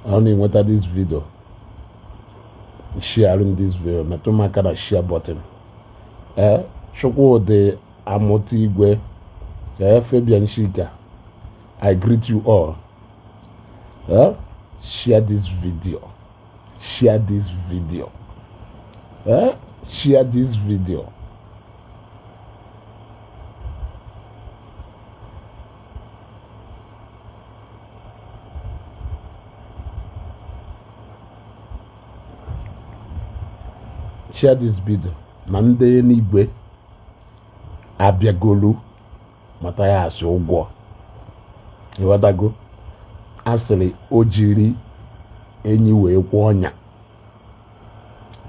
Ọ na-enweta this video, share this video, metụ m aka na share button. Ee, Chukwudị Amụta Igwe, ee, Fabian Shika, I greet you all. Eh? Share this video, share this video, eh? Share this video. Share this video. Na ndị eluigwe abịagolu Mathias ụgwọ. Ịghọtago? A sịrị o jiri enyi wee kwụọ ọnya,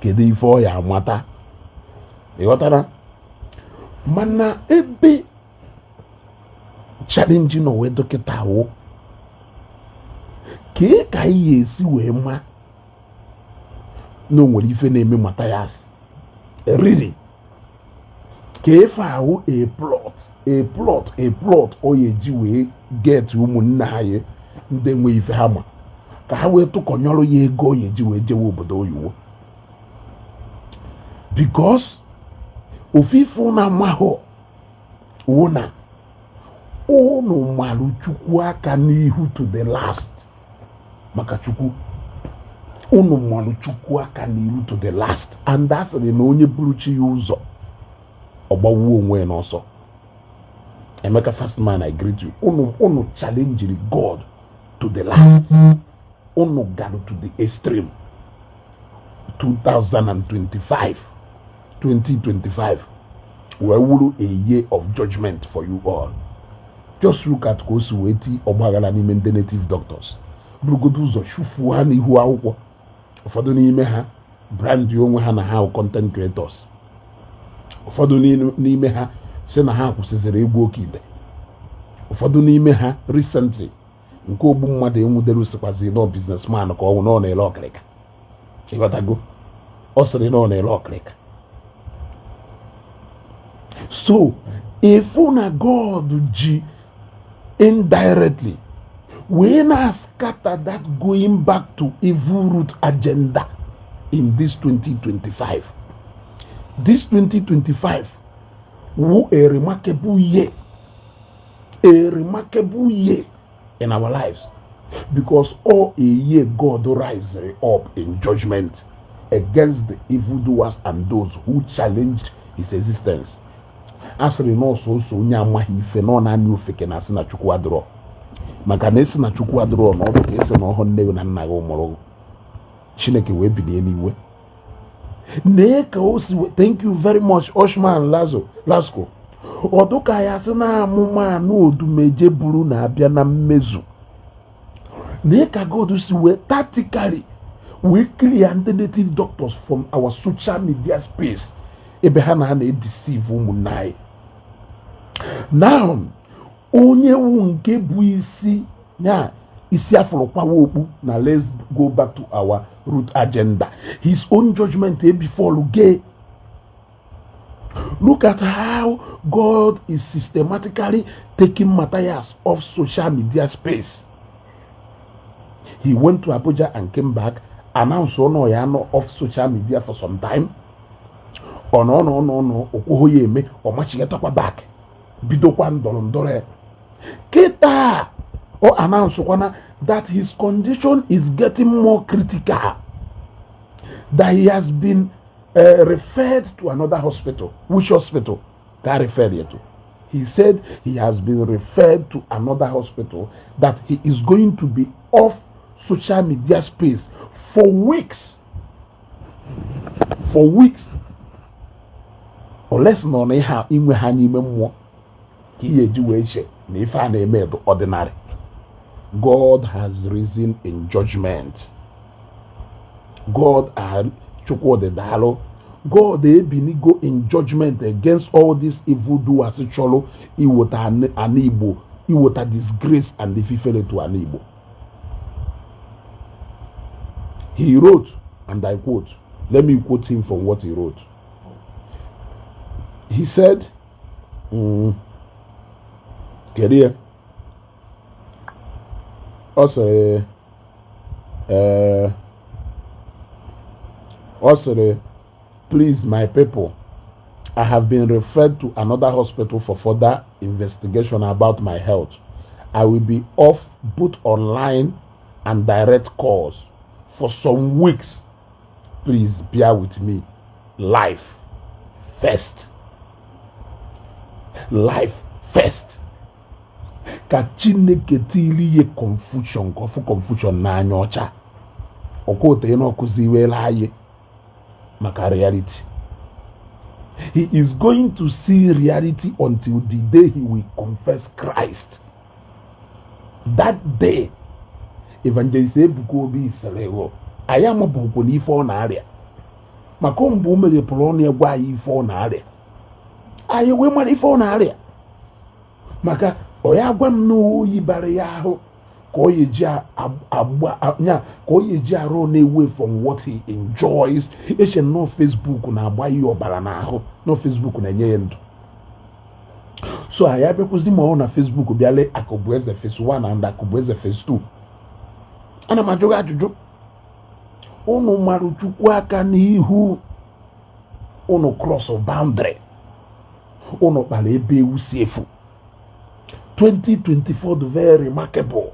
kedu ife ọ ya amata? Ịghọtara? Mana ebe challenge nọ wee dọkịta wụ kee ka anyị ga-esi wee ma na o nwere ife na-eme Mathias riri ka ife ahụ, a plot, a plot, a plot ọ ya eji wee get ụmụnne anyị ndị nwe ife ha ma ka ha wee tụkọnyọrọ ya ego ọ ya eji wee jewe obodo oyibo, because ofu ife ụnụ amahụ wụ na ụnụ marụ Chukwu aka n'ihu to the last. Maka Chukwu, unu marụ Chukwu aka n'ihu to the last, and a sịrị na onye buru chi ya ụzọ, ọgbawuo onwe ya n'ọsọ. Emeka Fastman, I greet you. Unu challenged God to the last. Unu gara to the extreme. 2025, 2025 wee wuru a year of judgment for you all. Just look at ka o si wee ti ọgbaghara n'ime ndị native doctors, burugodo ụzọ chụfuo ha n'ihu akwụkwọ. Ụfọdụ n'ime ha brand onwe ha na ha content creators, ụfọdụ n'ime ha si na ha kwụsịzịrị egwu oke ite, ụfọdụ n'ime ha recently nke ogbu mmadụ enwudere sikwazi nọ businessman ka ọ nwụ na ọ na-ere ọkịrịka. Ịghọtago? Ọ sịrị na ọ na-ere ọkịrịka. So ịfụ na God ji indirectly wee na-scatter that going back to evil root agenda in this 2025. This 2025 wu a remarkable year, a remarkable year in our lives, because all a year God rise up in judgment against the evildoers and those who challenged his existence. A sịrị na ọsọsọ onye amaghị ife na ọ na-anya ofeke na asị na Chukwu adịrọ, maka na esi na Chukwu adịrọ na ọ bụ ka esi na ọhụ nne gị na nna gị mụrụ gị. Chineke wee bilie n'iwe nee ka o si. Thank you very much, Oshman Lazo Lasco. Ọdụka ya sị na amụmanụ odumeje buru na-abịa na mmezu. Nee ka God si wee tactically wee clear ndị native doctors from our social media space, ebe ha na ha na-edeceive ụmụnne anyị. Now onye wu nke bụ isi ya isi afụrụ kwawa okpu na let's go back to our root agenda, his own judgment before gay. Look at how God is systematically taking Matthias off social media space. He went to Abuja and came back, announced ọ ya nọ off social media for some time. Ọ nọ nọ nọ nọ okwuho ya eme, ọ machigatakwa back, bidokwa ndọrọ ndọrọ ya. Kịta ọ announce kwana that his condition is getting more critical, that he has been referred to another hospital. Which hospital ka referred ya to? He said he has been referred to another hospital, that he is going to be off social media space for weeks, for weeks. Unless nọ na ihe inwe ha n'ime mmụọ ka ihe eji wee che na ife a na-eme bụ ordinary. God has risen in judgment. God Chukwudi daalụ. God ebinigo in judgment against all these evil doers chọrọ iweta ana Igbo, iweta disgrace and ififere to ana Igbo. He wrote, and I quote, let me quote him from what he wrote. He said, kedu ya? Ọ sịrị, Ee, ọ sịrị, "Please, my people, I have been referred to another hospital for further investigation about my health. I will be off both online and direct calls for some weeks. Please bear with me. Life first. Life first." Ka Chineke tiri ihe confusion, ka ọfụ confusion n'anya ọcha. Ọkwa na ọkụziwela anyị maka reality. He is going to see reality until the day he will confess Christ. That day, Evangelist Ebuka Obi sịrị ghọ anyị amabụkwa na ife ọ na-arịa, maka mgbe o meghepụrụ ọnụ ya gwa anyị ife ọ na-arịa, anyị wee mara ife ọ na-arịa, maka ọ ya gwa m na oyi bara ya ahụ ka ọ eji agba nya, ka ọ eji arụ na away from what he enjoys. Eche nnọọ Facebook na-agba ihe ọbara n'ahụ, nọ Facebook na-enye ya ndụ. So anyị abịakwụzi ma ọ na Facebook bịale Akụbụeze phase 1 and Akụbụeze phase 2. Ana m ajụ gị ajụjụ. Unu marụ Chukwu aka n'ihu, unu cross boundary, unu kpara ebe ewu si efu. 2024 dị very remarkable.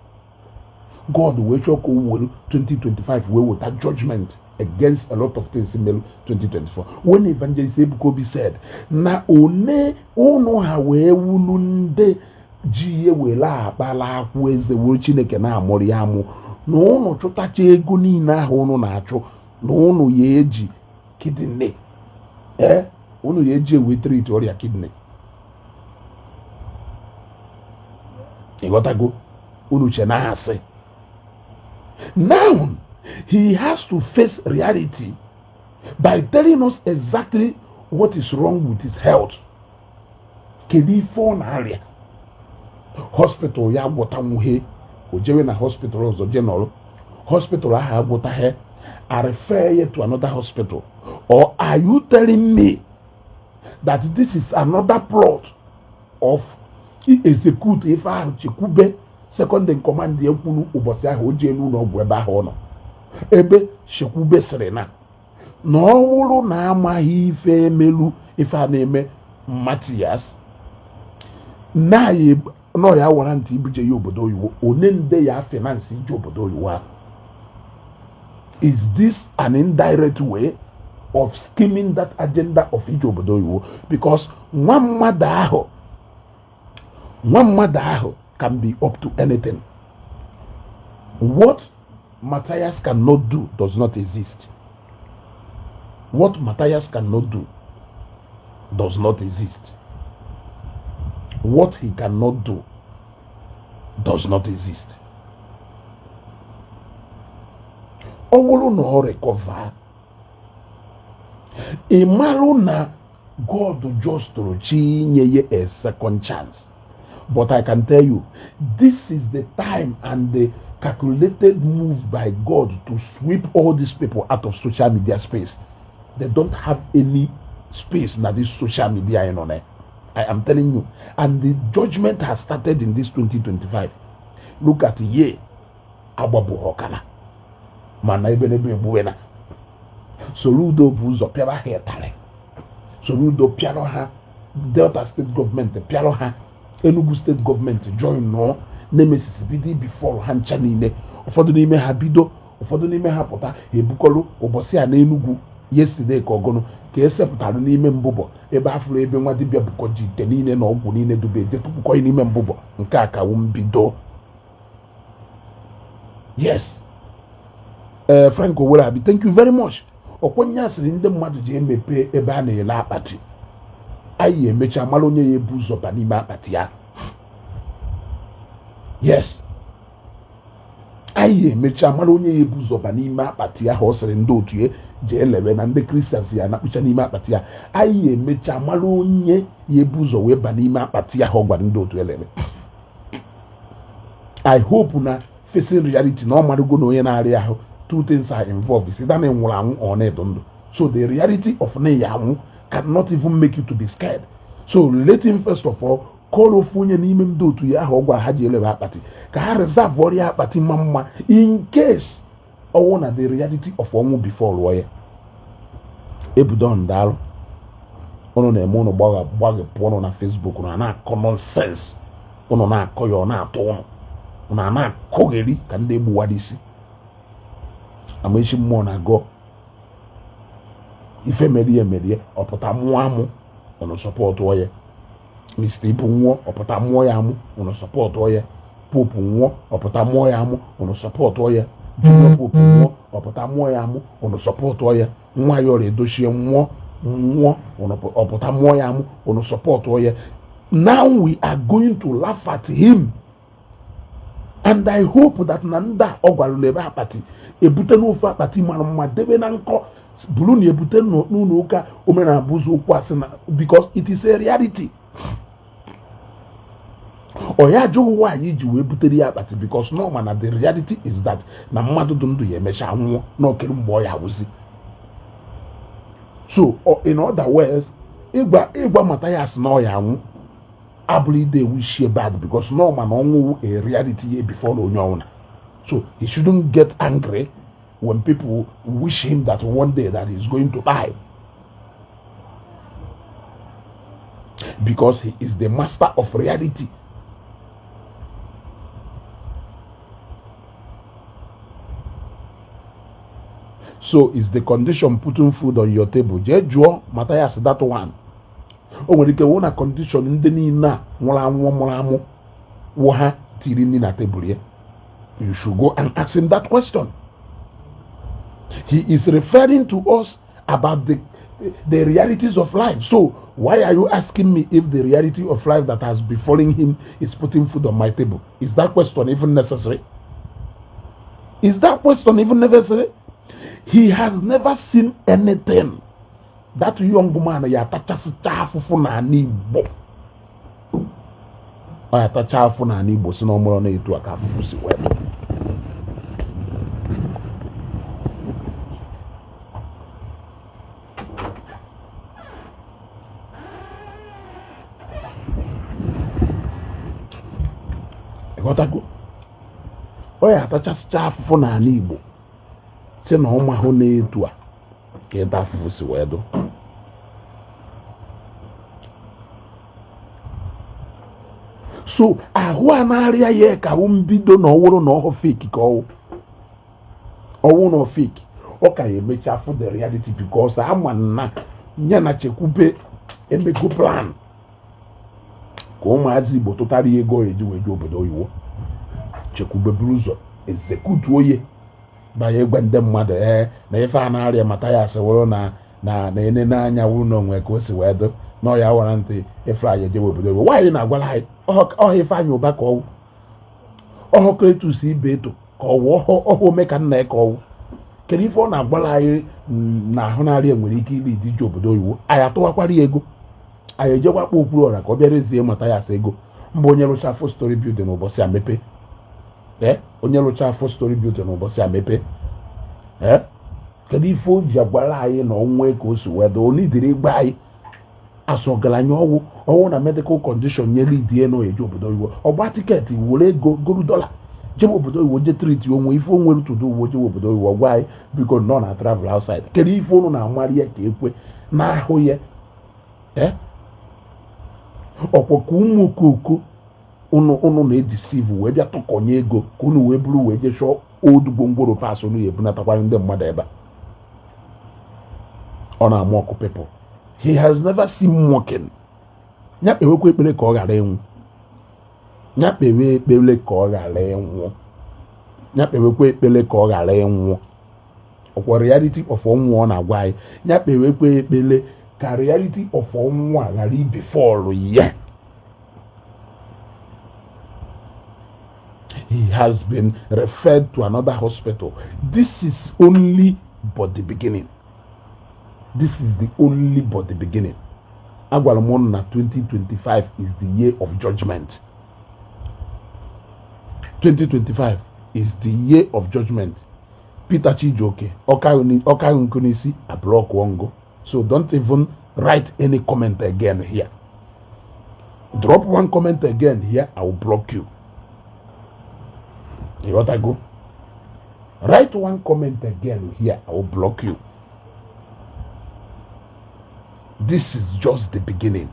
God wee chọọ ka o were 2025 wee weta judgment against a lot of things mere 2024, when Evangelist Ebuka Obi said na one unu ha wee wulu ndị ji ihe were akpala akwụ eze were Chineke na-amụrụ ya amụ, na unu chụtacha ego niile ahụ unu na-achụ, na unu ya eji kidney, ee, unu ya eji ewe treat ọrịa kidney. Ịghọtago? Unu che na asị. Now he has to face reality by telling us exactly what is wrong with his health. Kedu ife ọ na-arịa? Hospital ya agwọtanwuhe, o jewe na hospital ọzọ je nọrọ. Hospital ahụ agwọtaghị, I refer you to another hospital. Or are you telling me that this is another plot of execute ife ahụ Chekwube second in command ya kwuru ụbọchị ahụ o jee n'ụlọ ọgwụ ebe ahụ ọ nọ, ebe Chekwube sịrị na ọ bụrụ na amaghị ife emelu ife a na-eme Matias na nọ ya wara ntị ibuje ya obodo oyibo, one nde ya finance ije obodo oyibo ahụ? Is this an indirect way of scheming that agenda of ije obodo oyibo? Because nwa mmadụ ahụ can be up to anything. What Matthias cannot do does not exist. What Matthias cannot do does not exist. What he cannot do does not exist. Ọ bụrụ na ọ recover, ị marụ na God just tụrụ chi inye ya a second chance. But I can tell you, this is the time and the calculated move by God to sweep all these people out of social media space. They don't have any space na this social media you know. I am telling you. And the judgment has started in this 2025. Look at the year agbabụ ọkara, mana ebe n'ebe egbuwe na Soludo bụ ụzọ pịara ha ịtarị. Soludo pịara ha, Delta State gọọmenti pịara ha, Enugu Steeti gọọmenti join nụọ Nemesis bido before ha ncha niile. Ụfọdụ n'ime ha bido, ụfọdụ n'ime ha pụta, ha ebukọrọ ụbọchị a n'Enugu yesterday ka ọgụnụ ka esepụtara n'ime mbụbọ ebe afụrụ ebe nwa dibịa bukọ ji ite niile na ọgwụ niile dube eje tụpụkọ n'ime mbụbọ. Nke a kawu mbido. Yes, ee, Frank Owerabi, thank you very much. Ọkwenye asịrị ndị mmadụ ji emepe ebe a na-ele akpati, anyị emecha mara onye ya ebu ụzọ ba n'ime akpati ya. Yes, anyị emecha mara onye ya ebu ụzọ ba n'ime akpati ahụ. Ọ sịrị ndị otu ya jee lewe na ndị Christians ya anakpụcha n'ime akpati ya. Anyị emecha mara onye ya ebu ụzọ wee ba n'ime akpati ahụ ọ gwara ndị otu elele. I hope na facing reality na ọ marụgo na onye na-arịa ahụ, two things are involved: is either na nwụrụ anwụ or na ịdụ ndụ. So the reality of na ya anwụ cannot even make you to be scared. So let him first of all call ofu onye n'ime ndị otu ya ahụ ọ gwara ha ji elebe akpati ka ha reserve ọrịa akpati mma mma in case Ọnwụ na the reality of ọnwụ before lụọ ya. Ebudon, daalụ. Ụnụ na-eme ụnụ gbaghepụ ụnụ na Facebook na na-akọ nonsense. Ụnụ na-akọ ya, ọ na-atọ ụnụ. Ụnụ a na-akọgheri ka ndị egbuwara isi. Amaechi mmụọ na-agọ ife merie merie, ọpụta mụọ amụ, ụnụ supportụọ ya. Mr. Ibu nwụọ, ọpụta mụọ ya amụ, ụnụ supportụọ ya. Pope nwụọ, ọpụta mụọ ya amụ, ụnụ supportụọ ya. Junior Pope nwụọ, ọpụta mụọ ya amụ, ụnụ supportụọ ya. Nwa ya ọrịa edochie nwụọ nwụọ, ọpụta mụọ ya amụ, ụnụ supportụọ ya. Now we are going to laugh at him, and I hope that na ndị a ọ gwarụla ebe akpati ebute n'ofe akpati mara mma debe na nkọ buru na ebute n'ụlọ ụka omenala bụ ụzọ okwu asị na, because it is a reality. Ọ ya ajụghị nwaanyị iji wee butere ya akpati, because no, mana the reality is that na mmadụ dị ndụ ya emecha nwụọ n'okere mgbe ọ ya awụzi. So in other words, ịgwa Mathias na ọ ya anwụ abụrụ ide wish bad, because no, mana ọnwụ a reality ya before onye ọnwụna. So he shouldn't get angry when people wish him that one day that he's going to die, because he is the master of reality. So is the condition putting food on your table? Jee jụọ Mathias that one. O nwere ike wụ na condition ndị niile a nwụrụ anwụ mụrụ amụ wụ ha tiri nri na tebụl ya. You should go and ask him that question. He is referring to us about the realities of life. So why are you asking me if the reality of life that has befallen him is putting food on my table? Is that question even necessary? Is that question even necessary? He has never seen anything. That young man ya atachasịcha afụfụ n'ala Igbo, ọ ya atacha afụfụ n'ala Igbo, si na ọmụrụ na-etu a ka afụfụ si wee dị. Ịghọtago? Ọ ya atachasịcha afụfụ n'ala Igbo, si na ọmahụ na-etu a ka ịta afụfụ si wee dụ. So ahụ a na-arịa ya ka ahụ mbido na ọwụrụ na ọhụ fake, ka ọwụ ọwụ na fake, ọ ka ya emecha afụ the reality, because ama na ya na Chekwube emego plan ka ụmụazị Igbo tụtara ya ego eji wee jee obodo oyibo. Chekwube buru ụzọ execute oye banye gwa ndị mmadụ ee na ife a na-arịa Mathias wụrụ na na na ene n'anya wụrụ na onwe ka o si wee dụ na ọya wara ntị ife anyị ejewe obodo oyibo. Nwaanyị na-agwara anyị ọha Ifeanyị Ụba ka ọwụ ọhụ Cletus Ibeto ka ọwụ ọhụ ọhụ ome ka nna ya ka ọwụ. Kedu ife ọ na-agwara anyị na ahụ na-arịa nwere ike iri ije obodo oyibo? Anyị atụwakwara ya ego, anyị ejekwa kpọ okpuru ọra ka ọ bịara ezie Mathias ego mbụ. Onye rụcha four story building ụbọchị amepe, ee, onye rụcha four story building ụbọchị amepe, ee, kedu ife o ji agwara anyị na ọnwa ka o si wee dị onidiri ịgba anyị asụ ọgaranya ọwụ ọnwụ na medical condition nyere idie na eje obodo oyibo, ọgba ticket, were ego goro dollar jebe obodo oyibo, je treat onwe ife o nwere tụdo uwe jebe obodo oyibo, gwa anyị biko nọ na travel outside. Kedu ife ụnụ na-amara ya ka ekwe n'ahụ ya? Ee, ọkwa ka ụmụ okoko ụnụ ụnụ na-edeceive wee bịa tụkọnye ego ka unu wee buru wee jee chọọ old gwongworo pas unu ya ebunatakwara ndị mmadụ ebe a. Ọ na-amụ ọkụ people. He has never seen mocking. Ya kpewekwa ekpere ka ọ ghara ịnwụ. Ya kpewe ekpere ka ọ ghara ịnwụ. Ya kpewekwa ekpere ka ọ ghara ịnwụ. Ọkwa reality of ọnwụ ọ na-agwa anyị, ya kpewekwa ekpere ka reality of ọnwụ a ghara ibefall ya. He has been referred to another hospital. This is only but the beginning. This is the only but the beginning. Agwara m unu na 2025 is the year of judgment. 2025 is the year of judgment. Peter Chijioke, ọkaghị nkụ n'isi ablock ngo. So don't even write any comment again here. Drop one comment again here, I will block you. Ịghọtago? Write one comment again here, I will block you. This is just the beginning.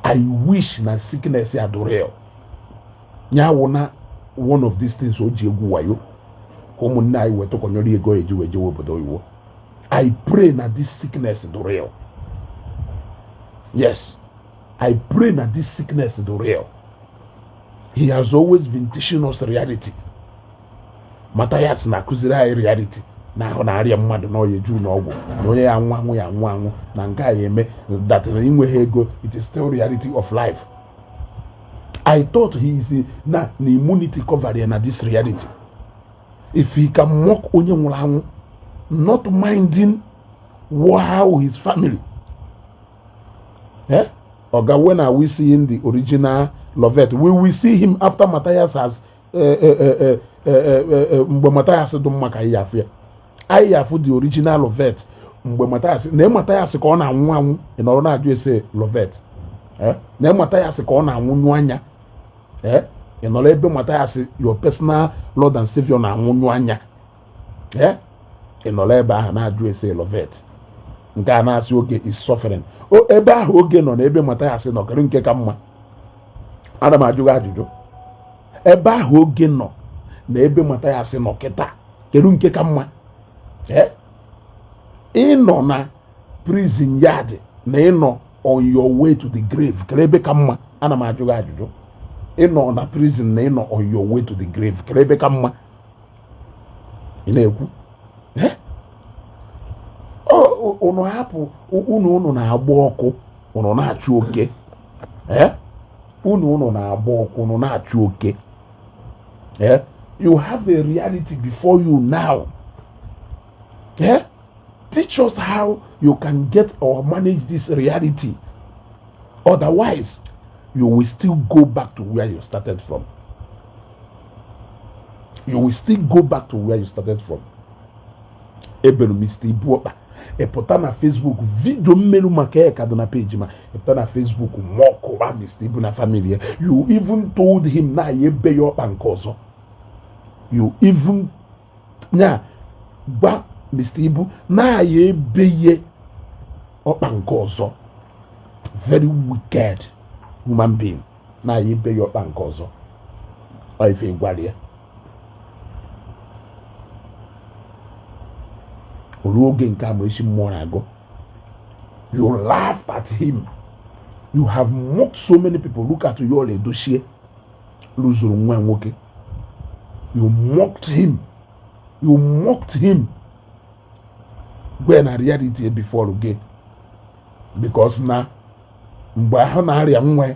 I wish na sickness ya dị real. Ya wụ na one of these things o ji egwu wayo ka ụmụnne anyị wee tụkọnyere ego eji wee jewe obodo oyibo. I pray na this sickness dị real. Yes, I pray na this sickness dị real. He has always been teaching us reality. Matthias na-akụziri anyị reality na ahụ na-arịa mmadụ na ọya eju n'ọgwụ, na onye ya anwụ anwụ ya anwụ anwụ, na nke a ya eme that na inweghị ego, it is still reality of life. I thought he is na immunity cover ya na this reality. If he can mock onye nwụrụ anwụ, not minding how his family, eh? Oga, when are we seeing the original Lovett? We will see him after Matthias has mgbe Matthias dị mma ka anyị afụ ya. Anyị afụ the original Lovett mgbe Matthias na Matthias ka ọ na-anwụ anwụ. Ị nọrọ na-ajụ ese Lovett, eh? Na Matthias ka ọ na-anwụnyu anya, eh? Ị nọrọ ebe Matthias, your personal Lord and Savior, na-anwụnyu anya, eh? Ị nọrọ ebe ahụ na-ajụ ese Lovett. Nke a na-asị Oge is suffering. O ebe ahụ Oge nọ na ebe Matthias nọ, kedu nke ka mma? Ana m ajụ gị ajụjụ. Ebe ahụ Oge nọ na ebe Matthias nọ kịta, kedu nke ka mma? Eh? Ịnọ na prison yard na ịnọ on your way to the grave, kedu ebe ka mma? Ana m ajụ gị ajụjụ. Ịnọ na prison na ịnọ on your way to the grave, kedu ebe ka mma? Ị na-ekwu, Eh? Ọ unu hapụ unu na-agba ọkụ, unu na-achụ oke, eh? Unu na-agba ọkụ, unu na-achụ oke, eh? You have a reality before you now, eh? Teach us how you can get or manage this reality. Otherwise, you will still go back to where you started from. You will still go back to where you started from. Ebere Mr. Ibu ọkpa, ịpụta na Facebook, video mmerụ maka ya ka dị na page ma ịpụta na Facebook mọkụba Mr. Ibu na family ya. You even told him na ya ebe ya ọkpa nke ọzọ. You even nya gwa Mr. Ibu na ya ebe ya ọkpa nke ọzọ. Very wicked human being. Na ya ebe ya ọkpa nke ọzọ. Ọ ife gwara ya ruo oge nke a ma esi mmụọ na-agụ. You laughed at him. You have mocked so many people. Look at Yul Edochie lụzuru nwa nwoke. You mocked him. You mocked him. Gwe na reality before gị, because na mgbe ahụ na-arịa nwa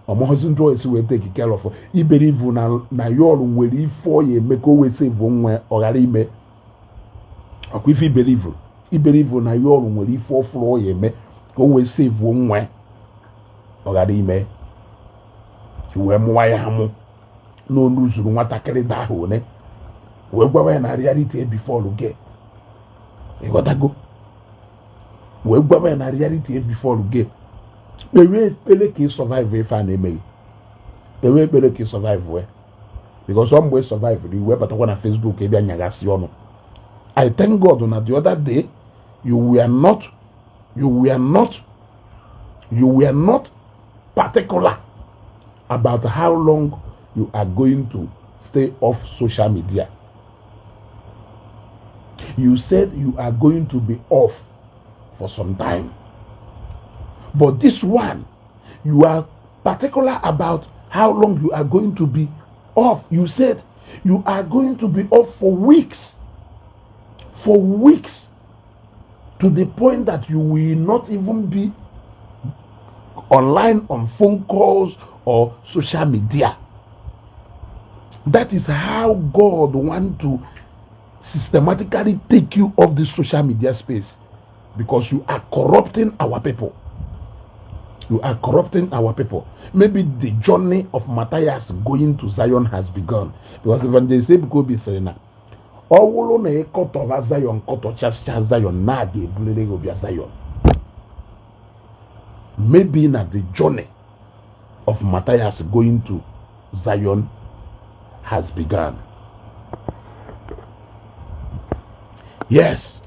ọmụghọzi ndị esi wee take care of iberivu na Yul nwere ife ọ ya eme ka o wee save nwa ọ ghara ime ọkwa ife iberivu na Yul nwere ife ọfụrụ ọ ya eme ka o wee save nwa ọ ghara ime. Wee mụwa ya amụ n'olu zuru nwatakịrị daa ahụ one wee gwawa ya na reality before gị. Ịghọtago? Wee gwawa ya na reality before gị. Kpewe ekpere ka ị survive ife a na-emeghị. Kpewe ekpere ka ị survive wee, because ọ mgbe ị survive i wee batakwa na Facebook ịbịa nyagasị ọnụ. I thank God na the other day you were not particular about how long you are going to stay off social media. You said you are going to be off for some time. But this one, you are particular about how long you are going to be off. You said you are going to be off for weeks. For weeks. To the point that you will not even be online on phone calls or social media. That is how God want to systematically take you off the social media space, because you are corrupting our people. You are corrupting our people. Maybe the journey of Matthias going to Zion has begun. Because Evangelist Ebuka Obi sịrị na ọ bụrụ na ịkọtọba Zion, kọtọchasịcha Zion, na a ga-ebuliri gị ọbịa Zion. Maybe na the journey of Matthias going to Zion has begun. Yes,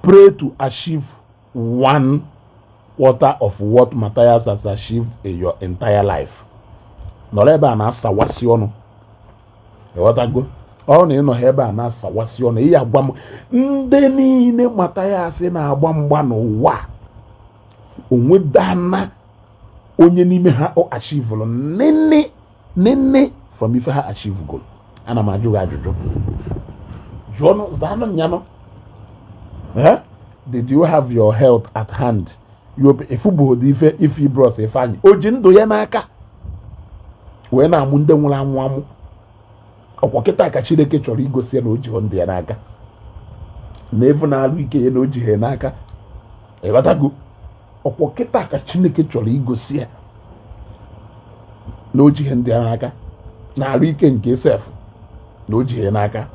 pray to achieve one quarter of what Matthias has achieved in your entire life. Nọrọ ebe a na-asawasị ọnụ, ịghọtago? Ọ na ịnọ ebe a na-asawasị ọnụ, ị ya-agwa m ndị niile Matthias na-agba mgba n'ụwa, onwedana onye n'ime ha ọ achievụrụ nene nene from ife ha achieve go? Ana m ajụ gị ajụjụ, jụọnụ, zaanụ nyanụ. Eh? Did you have your health at hand? Ifubughodi ife ife bros Ifeanyị o ji ndụ ya n'aka wee na-amụ ndị nwụrụ anwụ amụ. Ọkwa kịta ka Chineke chọrọ igosi ya na o jighị ndụ ya n'aka, na evu na-alụ ike ya na o jighị ya n'aka, ịghọtago? Ọkwa kịta ka Chineke chọrọ igosi ya na o jighị ndụ ya n'aka, na arụ ike nke sef na o jighị ya n'aka.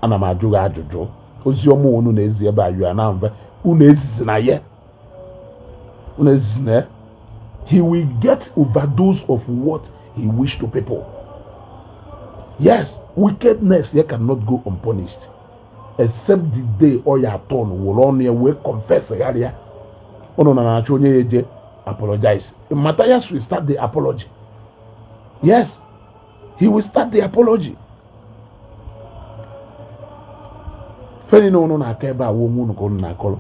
Ana m ajụ gị ajụjụ. Ozi ọma unu na-ezi ebe a ya na mve unu ezizi na ya, unu ezizi na ya. He will get overdose of what he wish to people. Yes, wickedness ya cannot go unpunished, except the day ọ ya turn were ọnụ ya wee confess gharịa. Unu na na-achọ onye ya eje apologize. Matthias will start the apology. Yes, he will start the apology. Feni na unu na-akọ ebe a, onwe unu ka unu na-akọrọ.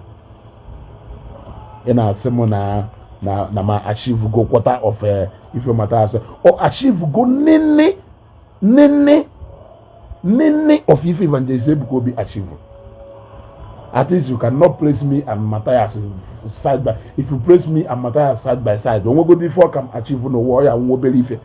Ị na-asị m na ma achieve go quarter of ife Matthias ọ achieve go, nene nene nene of ife Evangelist Ebuka Obi achieve. At least you cannot place me and Matthias side by, if you place me and Matthias side by side, onwegodi ife ọ ka m achieve n'ụwa, ọ ya nwa obere ife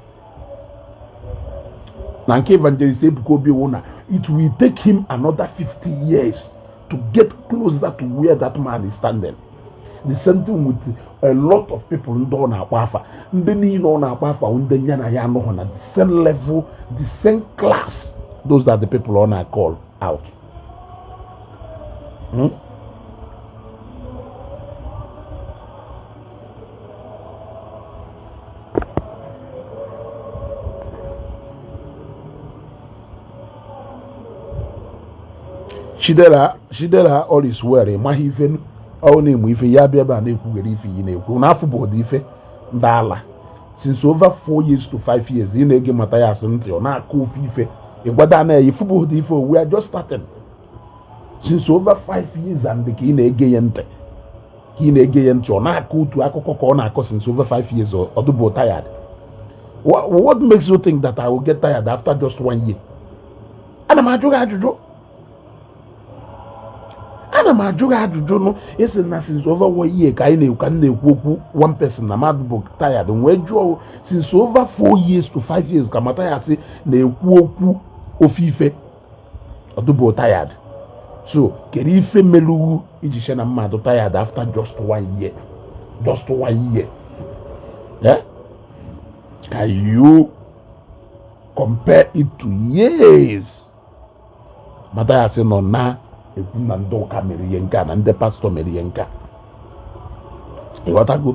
na nke Evangelist Ebuka Obi wụ na it will take him another 50 years to get closer to where that man is standing. The same thing with a lot of people ndị ọ na-akpọ afa. Ndị niile ọ na-akpọ afa, ndị ya na ya anọghị na the same level, the same class, those are the people ọ na-call out. Hmm? Chidera, Chidera, all is well. Ị maghị ife ọ na-emu ife ya bịa ebe a na-ekwughere ife yi na-ekwu n'afọ bụ ụdị ife ndị ala. Since over 4 years to 5 years ị na-ege Matthias ntị, ọ na-akụ ofe ife ịgwada na ya ifu bụ ụdị ife. We are just starting. Since over 5 years and ka ị na-ege ya ntị, ka ị na-ege ya ntị, ọ na-akọ otu akụkọ ka ọ na-akọ since over 5 years. Ọ dụbụ tired. What makes you think that I will get tired after just one year? Ana m ajụ gị ajụjụ, ana m ajụ gị ajụjụ nụ. Isi na since over one year ka anyị na-ekwu, ka m na-ekwu okwu one person na mmadụ bụ tired, wee jụọ, since over 4 years to 5 years ka Matthias na-ekwu okwu ofe ife, ọdụbụ tired. So kedu ife meluwu iji che na mmadụ tired after just one year? Just one year, eh? Can you compare it to years Matthias nọ na ekwu na ndị ụka mere ihe nke a, na ndị pastọ mere ihe nke a? Ịghọtago?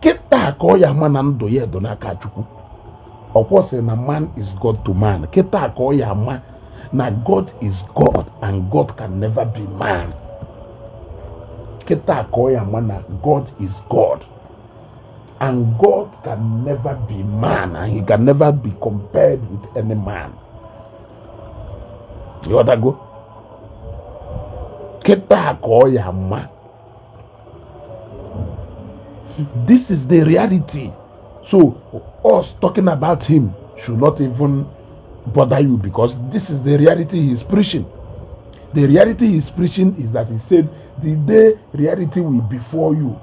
Kịta ka ọ ya ama na ndụ ya edo n'aka Chukwu. Ọkwọ sị na man is God to man. Kịta ka ọ ya ama na God is God and God can never be man. Kịta ka ọ ya ama na God is God and God can never be man and he can never be compared with any man. Ịghọtago? Kịta ka ọ ya ama. This is the reality. So us talking about him should not even bother you, because this is the reality he is preaching. The reality he is preaching is that he said the day reality will before you,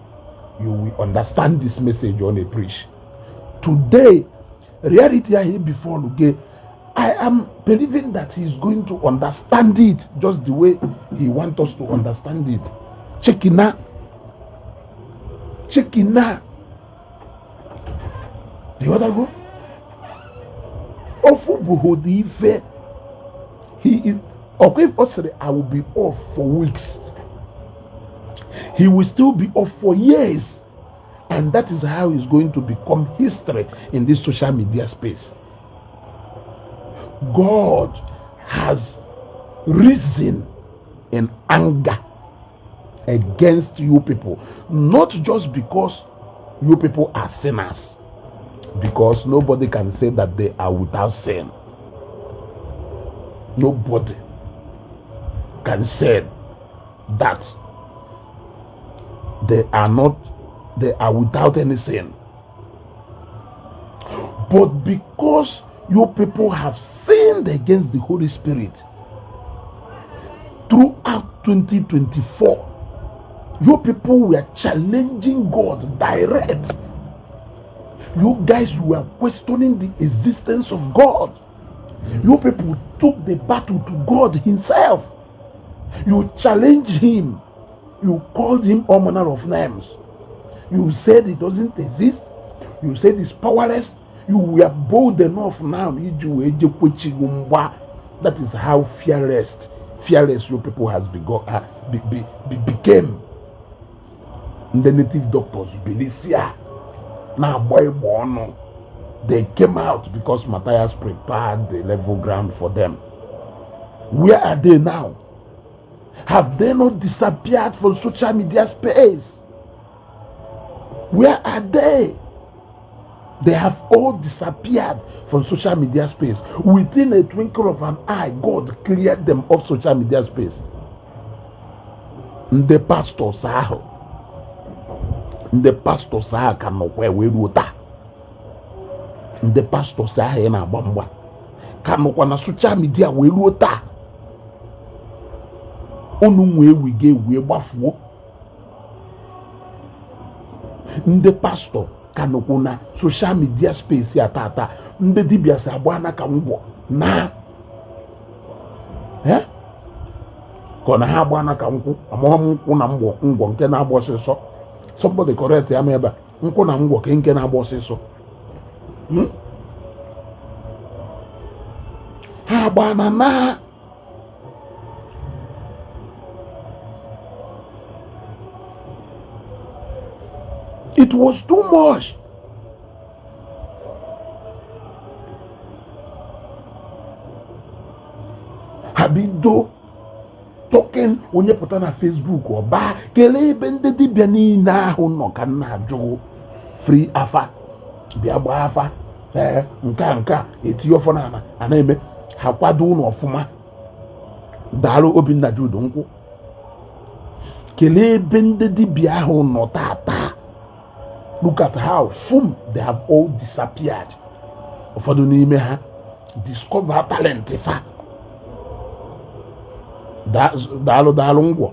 you will understand this message on a preach. Today reality ahụ before gị, I am believing that he is going to understand it just the way he wants us to understand it. Chekina, chekina, ịghọtago? Ofu bụ ife he is ọkwa. Ọ sịrị, "I will be off for weeks." He will still be off for years, and that is how he's going to become history in this social media space. God has risen in anger against you people, not just because you people are sinners, because nobody can say that they are without sin. Nobody can say that they are not, they are without any sin. But because you people have sinned against the Holy Spirit throughout 2024, you people were challenging God direct. You guys were questioning the existence of God. You people took the battle to God Himself. You challenged Him. You called Him all manner of names. You said He doesn't exist. You said He's powerless. You were bold enough now. Iji wee jekwechighị mgba. That is how fearless you people has begun, became. Ndị native doctors bilisia na-agba ịgba ọnụ. They came out because Matthias prepared the level ground for them. Where are they now? Have they not disappeared from social media space? Where are they? They have all disappeared from social media space. Within a twinkle of an eye, God cleared them off social media space. Ndị pastors ahụ, ndị pastors ahụ ka nọkwa wee ruo taa. Ndị pastors ahụ ị na-agba mgba ka nọkwa na social media wee ruo taa. Unu nwee wiga ewie gbafuo. Ndị pastọ ka nọkwa na social media space a tata. Ndị dibịa si agba n'aka ngwọ na ka ọ na ha agba n'aka nkwụ amaghị m nkwụ na ngwọ ngwọ nke na-agba ọsịsọ. Somebody correct ya m ebe a, nkwụ na ngwọ ke nke na-agba ọsịsọ. Ha agba na it was too much. Ha bido talking, onye pụta na Facebook ọba kelee ebe ndị dibịa niile ahụ nọ ka m na-ajụ free afa bịa gbaa afa. Ee, nke a nke a etinye ọfọ n'ala a na-eme ha kwado ụlọ ọfụma. Daalụ Obinna Jude nkwụ. Kelee ebe ndị dibịa ahụ nọ tata. Look at how fum they have all disappeared. Ụfọdụ n'ime ha discover talent fa. Daalụ daalụ ngwọ.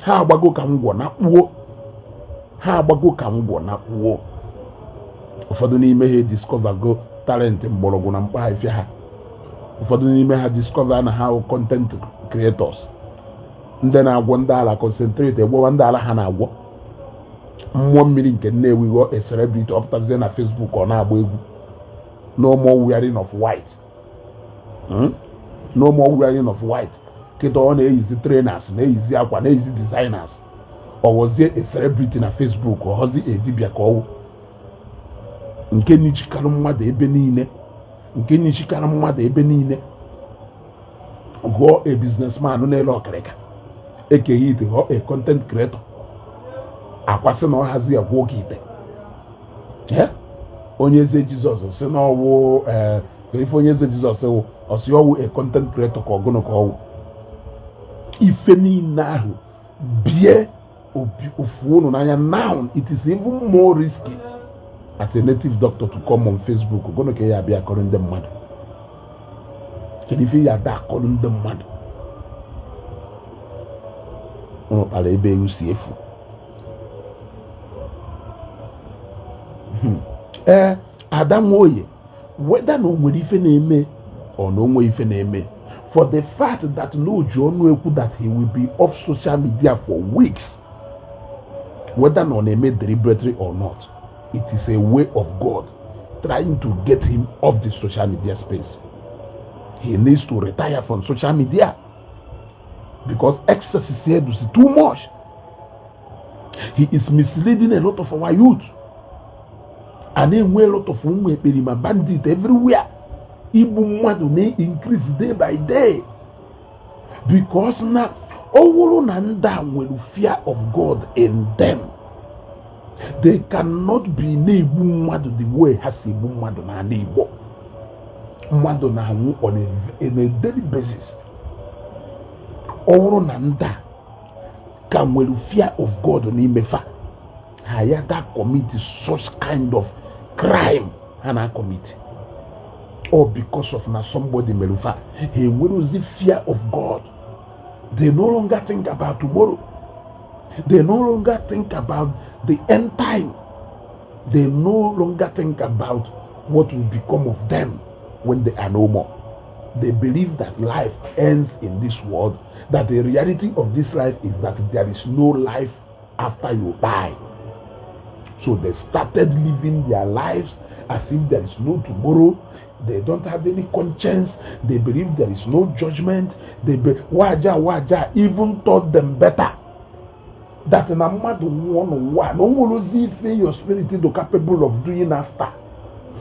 Ha agbago ka ngwọ na kpuo, ha agbago ka ngwọ na kpuo. Ụfọdụ n'ime ha discover go talent mgbọrọgwụ na mkpa ahịfịa ha. Ụfọdụ n'ime ha discover na ha wụ content creators, ndị na-agwọ ndị ala concentrate egwọwa ndị ala ha na-agwọ mmụọ mmiri nke Nnewi ghọọ a celebrity, ọ pụtazie na Facebook ọ na-agba egwu. No more wearing of white. No more wearing of white. Kịta ọ na-eyizi trainers, na-eyizi akwa, na-eyizi designers. Ọ ghọzie a celebrity na Facebook, ọ ghọzi a dibịa ka ọwụ nke nichikarị mmadụ ebe niile, nke nichikarị mmadụ ebe niile, ghọọ a businessman na-ele ọkịrịka ekeghị ite, ghọọ a content creator, akwasị na ọ hazi ya gwuo oge ite. Onye eze Jizọs si na ọwụ ee ife onye eze Jizọs wụ ọsị ọwụ a content creator ka ọgụnụ ka ọwụ ife niile ahụ bie obi ofu unu n'anya. Now it is even more risky as a native doctor to come on Facebook. Gụnụ ka ya abịa akọrọ ndị mmadụ? Kedu ife ya ada akọrọ ndị mmadụ? Unu kpara ebe ewu si efu. Ee, Ada Nwoye, whether na o nwere ife na-eme or na o nwere ife na-eme, for the fact that na o ji ọnụ ekwu that he will be off social media for weeks, whether na ọ na-eme deliberately or not, it is a way of God trying to get him off the social media space. He needs to retire from social media because excess is here is too much. He is misleading a lot of our youth and enwe a lot of ụmụ ekperima bandit everywhere. Igbu mmadụ na-increase day by day, because na ọ bụrụ na ndị a nwere fear of God in them, they cannot be na-egbu mmadụ the way ha si egbu mmadụ n'ala Igbo. Mmadụ na-anwụ on a daily basis. Ọ bụrụ na ndị a ka nwere fear of God n'ime fa, ha ya da commit such kind of crime ha na commit, or because of na somebody mere fa, ha enwerozi fear of God. They no longer think about tomorrow. They no longer think about the end time. They no longer think about what will become of them when they are no more. They believe that life ends in this world, that the reality of this life is that there is no life after you die. So they started living their lives as if there is no tomorrow. They don't have any conscience. They believe there is no judgment. They be waja waja even taught them better that na mmadụ nwụọ n'ụwa, na o nwere ozi ife your spirit is capable of doing after.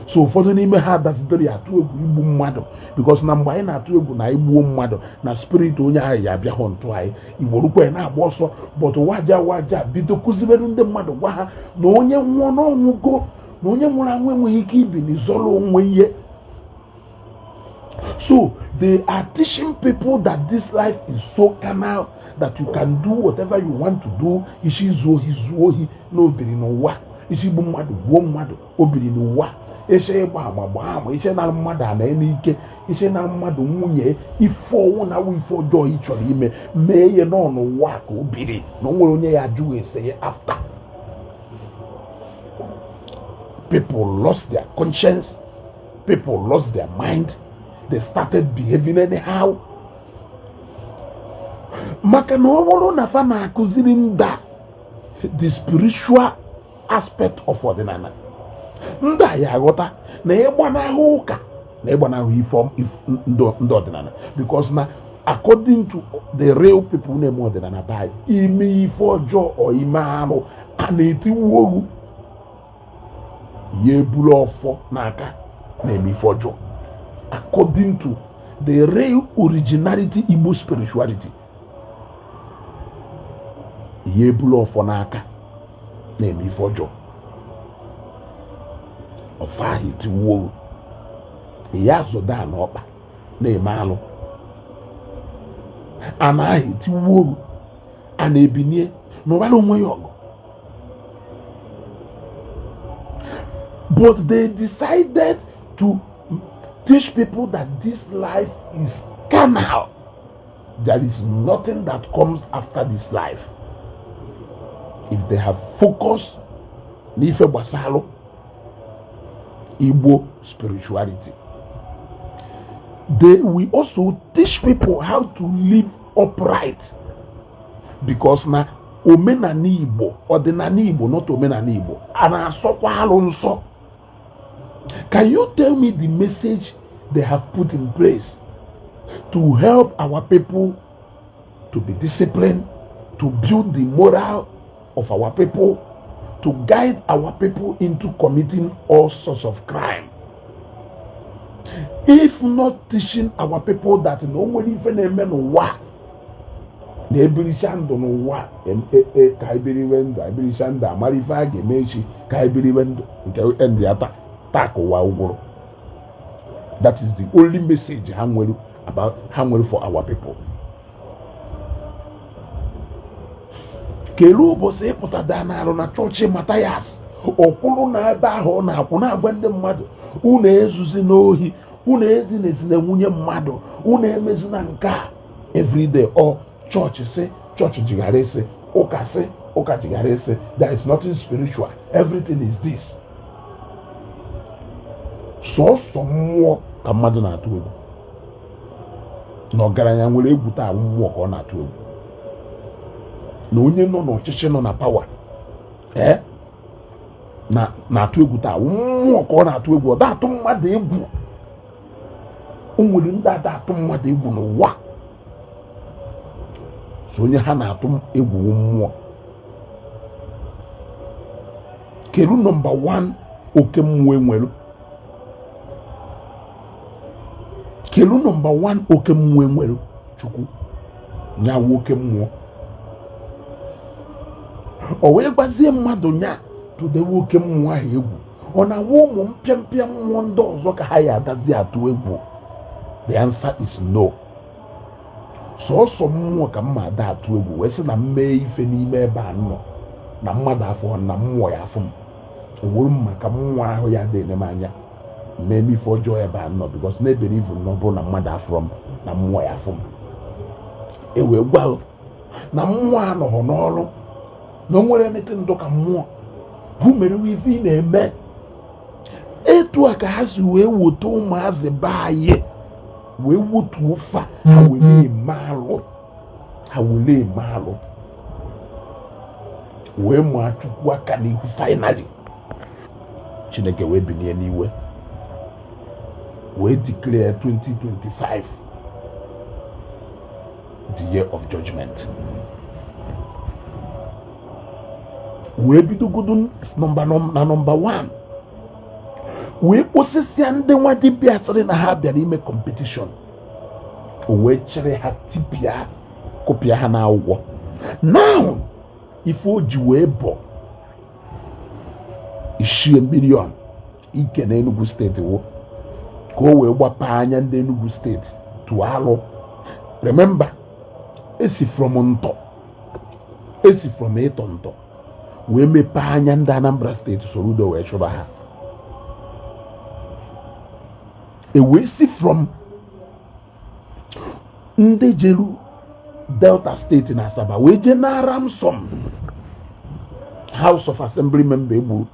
So ụfọdụ n'ime ha dazidoro ya atụ egwu igbu mmadụ, because na mgbe anyị na-atụ egwu na igbuo mmadụ, na spirit onye ahụ ya abịa hụ ntụ anyị igborukwa ya na-agba ọsọ. But waja waja bido kụziberu ndị mmadụ, gwa ha na onye nwụọ n'ọnwụgo, na onye nwụrụ anwụ enweghị ike ibi n'izọrọ onwe ihe. So they are teaching people that this life is so carnal that you can do whatever you want to do. Isi zuo ohi, zuo ohi na obiri n'ụwa. Isi gbu mmadụ, gbuo mmadụ, obiri n'ụwa. Isi ịgba ama, gbaa ama. Isi na mmadụ ana n'ike, isi na mmadụ nwunye, ife ọnwụ na awụ ife ọjọọ ị chọrọ ime, mee ihe nọ n'ụwa ka o biri, na o nwere onye ya ajụghị ese ya after. People lost their conscience. People lost their mind. They started behaving anyhow, maka na ọ bụrụ na fa na-akụziri ndị a the spiritual aspect of ọdịnala, ndị a ya aghọta na ịgbanahụ ụka na ịgbanahụ ife ndị ọdịnala, because na according to the real people na-eme ọdịnala be anyị, ime ife ọjọọ or ime arụ, a na-etiwu ohu ya eburu ọfọ n'aka na-eme ife ọjọọ. According to the real originality Igbo spirituality, ya eburu ọfọ n'aka na-eme ife ọjọọ, ọfọ ahụ etiwuo ya, azụda n'ọkpa na-eme alụ, ana ahụ etiwuo, a na-ebinie n'ụbara onwe ya ọgụ. But they decided to teach people that this life is carnal. There is nothing that comes after this life. If they have focused n'ife gbasalụ Igbo spirituality, they will also teach people how to live upright, because na omenala Igbo, ọdịnala Igbo, not omenala Igbo, a na-asọkwa alụ nsọ. Can you tell me the message they have put in place to help our people to be disciplined, to build the morale of our people, to guide our people into committing all sorts of crime, if not teaching our people that na o nwere ife na-eme n'ụwa, na-ebiricha ndụ n'ụwa, ka ebiriwe ndụ, ebiricha ndụ, amara ife a ga-eme echi, ka ebiriwe ndụ nke ndị ya taa taa ka ụwa gwụrụ? That is the only message ha nwere about, ha nwere for our people. Kedu ụbọchị ịpụtada n'alụ na chọọchị Mathias, ọ kwụrụ na ebe ahụ ọ na-akwụ na-agwa ndị mmadụ, unu ezuzi n'ohi, unu ezinezina nwunye mmadụ, unu emezina nke a everyday? Ọ chọọchị sị, chọọchị jighara isi, ụka sị, ụka jighara isi. There is nothing spiritual, everything is this. Sọọsọ mmụọ ka mmadụ na-atụ egwu, na ọgaranya nwere egwu taa, mmụọ ka ọ na-atụ egwu, na onye nọ n'ọchịchị, nọ na power, ee, na na-atụ egwu taa, mmụọ ka ọ na-atụ egwu. Ọ da-atụ mmadụ egwu. O nwere ndị ada atụ mmadụ egwu n'ụwa, so onye ha na-atụ egwu mmụọ. Kedu number 1 oke mmụọ enwere? Kelu number 1 oke mmụọ enwere Chukwu nyawu oke mmụọ o wee gwazie mmadụ nya tụdewe oke mmụọ ahụ egwu. Ọ na-awụ ụmụ mpịampịa mmụọ ndị ọzọ ka ha ya adazi atụ egwu? The answer is no. Sọsọ mmụọ ka mma ada atụ egwu wee sị na m mee ife n'ime ebe a nọ na mmadụ afọ na mmụọ ya afụ m ewuru m maka mmụọ ahụ ya dị ene m anya mee m ife ọjọọ ebe a nọ, because na-ebere ivu na ọ bụrụ na mmadụ afụrọ m na mmụọ ya afụ m. E wee gwa na mmụọ anọghọ n'ọrụ na o nwere anything ndụ ka mmụọ bụ mere ife ị na-eme. Etu a ka ha si wee wote ụmụazị be anyị wee wotuo fa, ha wee na-eme alụ, ha wee na-eme alụ wee maa Chukwu aka n'ihu. Finally Chineke wee bilie n'iwe wee declare 2025 the year of judgment, wee bidogodo number na number 1 wee kposịsịa ndị nwa dibịa sịrị na ha bịara ime competition. O wee chịrị ha tipịa kụpịa ha n'akwụkwọ. Now ife o ji wee bọ ishie million ike na Enugu steeti wụ ka o wee gbapee anya ndị Enugu steeti tụọ alụ. Remember, esi from ntọ, esi from ịtọ ntọ wee mepee anya ndị Anambra steeti, Soludo wee chụba ha. E wee si from ndị jeru Delta steeti na Asaba wee jee na ransom House of Assembly member egburu,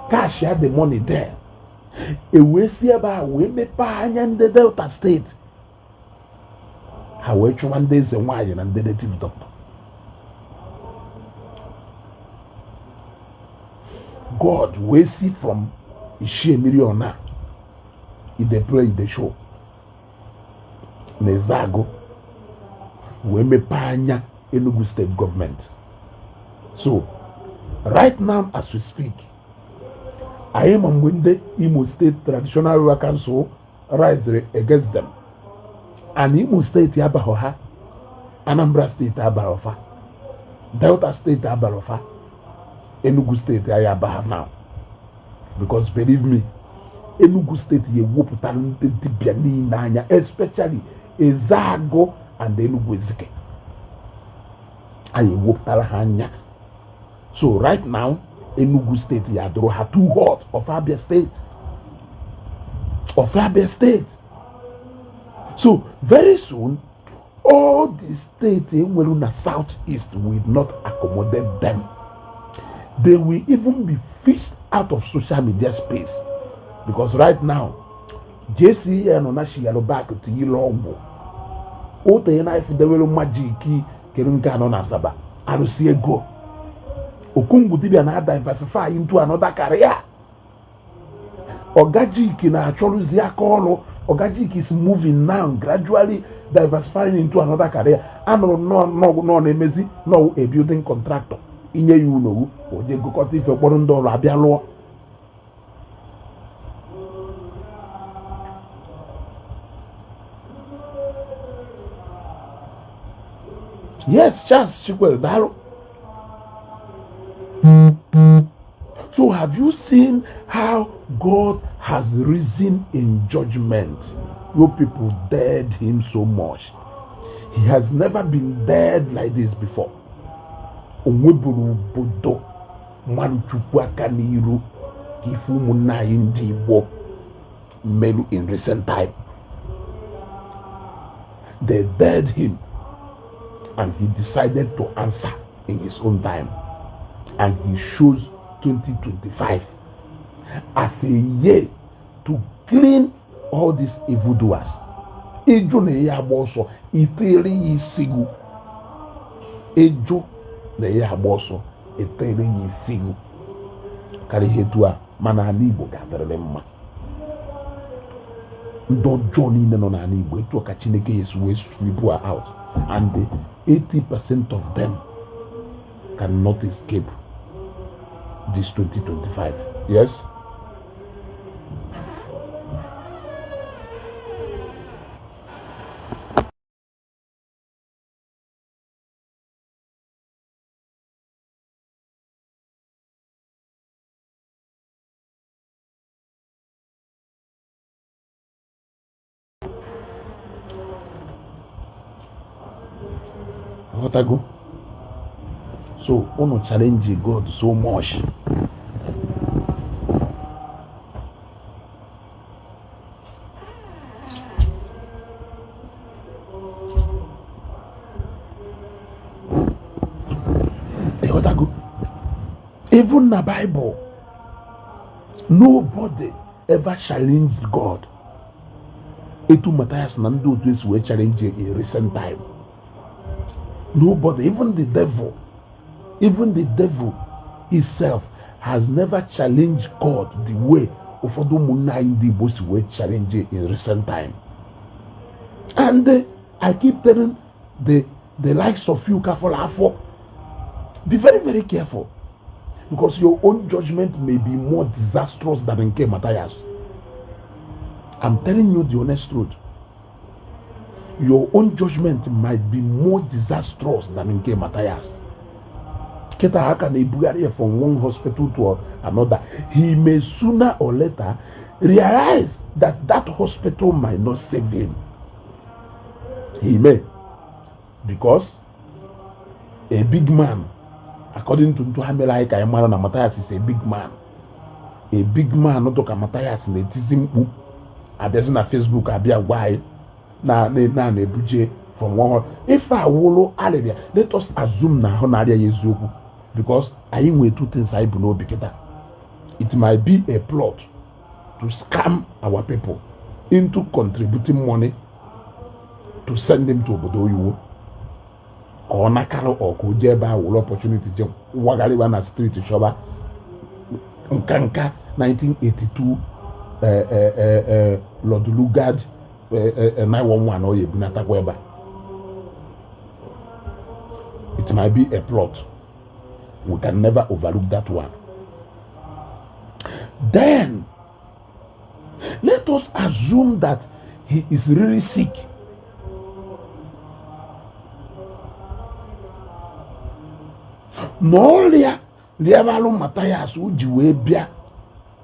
cash ya the money there. E wee si ebe a wee mepee anya ndị Delta steeti, ha wee chụwa ndị eze nwaanyị na ndị native doctor. God wee si from ishie million a e dey play, e dey show na Ezeagụ wee mepee anya Enugu state government. So right now as we speak, anyị ma mgbe ndị Imo State Traditional Ruler Council rised against them, and Imo steeti abaghọ ha, Anambra steeti abaghọ fa, Delta steeti abaghọ fa, Enugu steeti anyị abaghọ now, because believe me, Enugu steeti ya ewepụtara ndị dibịa niile anya, especially Ezeagụ and Enugu Ezike, anyị ewepụtara ha anya. So right now Enugu steeti ya dụrụ ha too hot of Abia steeti, of Abia steeti. So very soon all the states enwere na South East will not accommodate them. They will even be fished out of social media space, because right now JCN nọ na shiyalụ back to ile ọgwụ otenye na ifudewere magic kere nke anọ na Asaba arụsị ego. Okongwu dibịa na diversify into another career. Ogajik na-achọrụzi aka ọrụ. Ogajik is moving now, gradually diversifying into another career. Anụrụ nnọọ nọ na-emezi nọọ a building contractor, inye ya ụlọwu o je gụkọta ife kpọrọ ndị ọrụ abịa lụọ. Yes, Charles Chikwere, daalụ. So have you seen how God has risen in judgment? You people dared him so much. He has never been dared like this before. O nweburu obodo mmadụ Chukwu aka n'iru ka ife ụmụnne anyị ndị Igbo merụ in recent time. They dared him and he decided to answer in his own time, and he chose 2025 as a year to clean all these evildoers. Ịjụ na ya agba ọsọ itere ya isi gụ, ịjụ na ya agba ọsọ etere ya isi gụ karịa ihe etu a. Mana ala Igbo ga-adịrịrị mma. Ndị ọjọọ niile nọ n'ala Igbo, etu a ka Chineke ya esi wee sweep her out, and the 80% of them cannot escape this 2025. Yes. Ghọtago? So unu challenge God so much. Ịghọtago? Even na Bible, nobody ever challenged God etu Matthias na ndị otu esi wee challenge in recent time. Nobody, even the devil, even the devil itself has never challenged God the way ụfọdụ ụmụnne anyị ndị Igbo si wee challenge in recent time. And I keep telling the likes of you, kafọrọ afọ, be very very careful, because your own judgment may be more disastrous than nke Matthias. I'm telling you the honest truth. Your own judgment might be more disastrous than nke Matthias. Kịta aka na-ebugharị ya from one hospital to another. He may sooner or later realize that that hospital might not save him. He may. Because a big man, according to ntụ ha mere anyị ka anyị mara na Matthias is a big man. A big man dụ ka Matthias na-etizi mkpu abịazi na Facebook abịa gwa anyị na na na-ebuje from one ife awụlụ arịrịa. Let us assume na ahụ na-arịa ya eziokwu, because anyị nwere two things anyị bụ n'obi kịta. It might be a plot to scam our people into contributing money to send him to obodo oyibo ka ọ nakara ọ ka o jee ebe ahụ were opportunity je wagharịba na street chọba nka nka 1982 Lord Lugard 911 ọ ya ebunatakwa ebe a. It might be a plot. We can never overlook that one. Then let us assume that he is really sick. Na ọrịa rịabalụ Mathias o ji wee bịa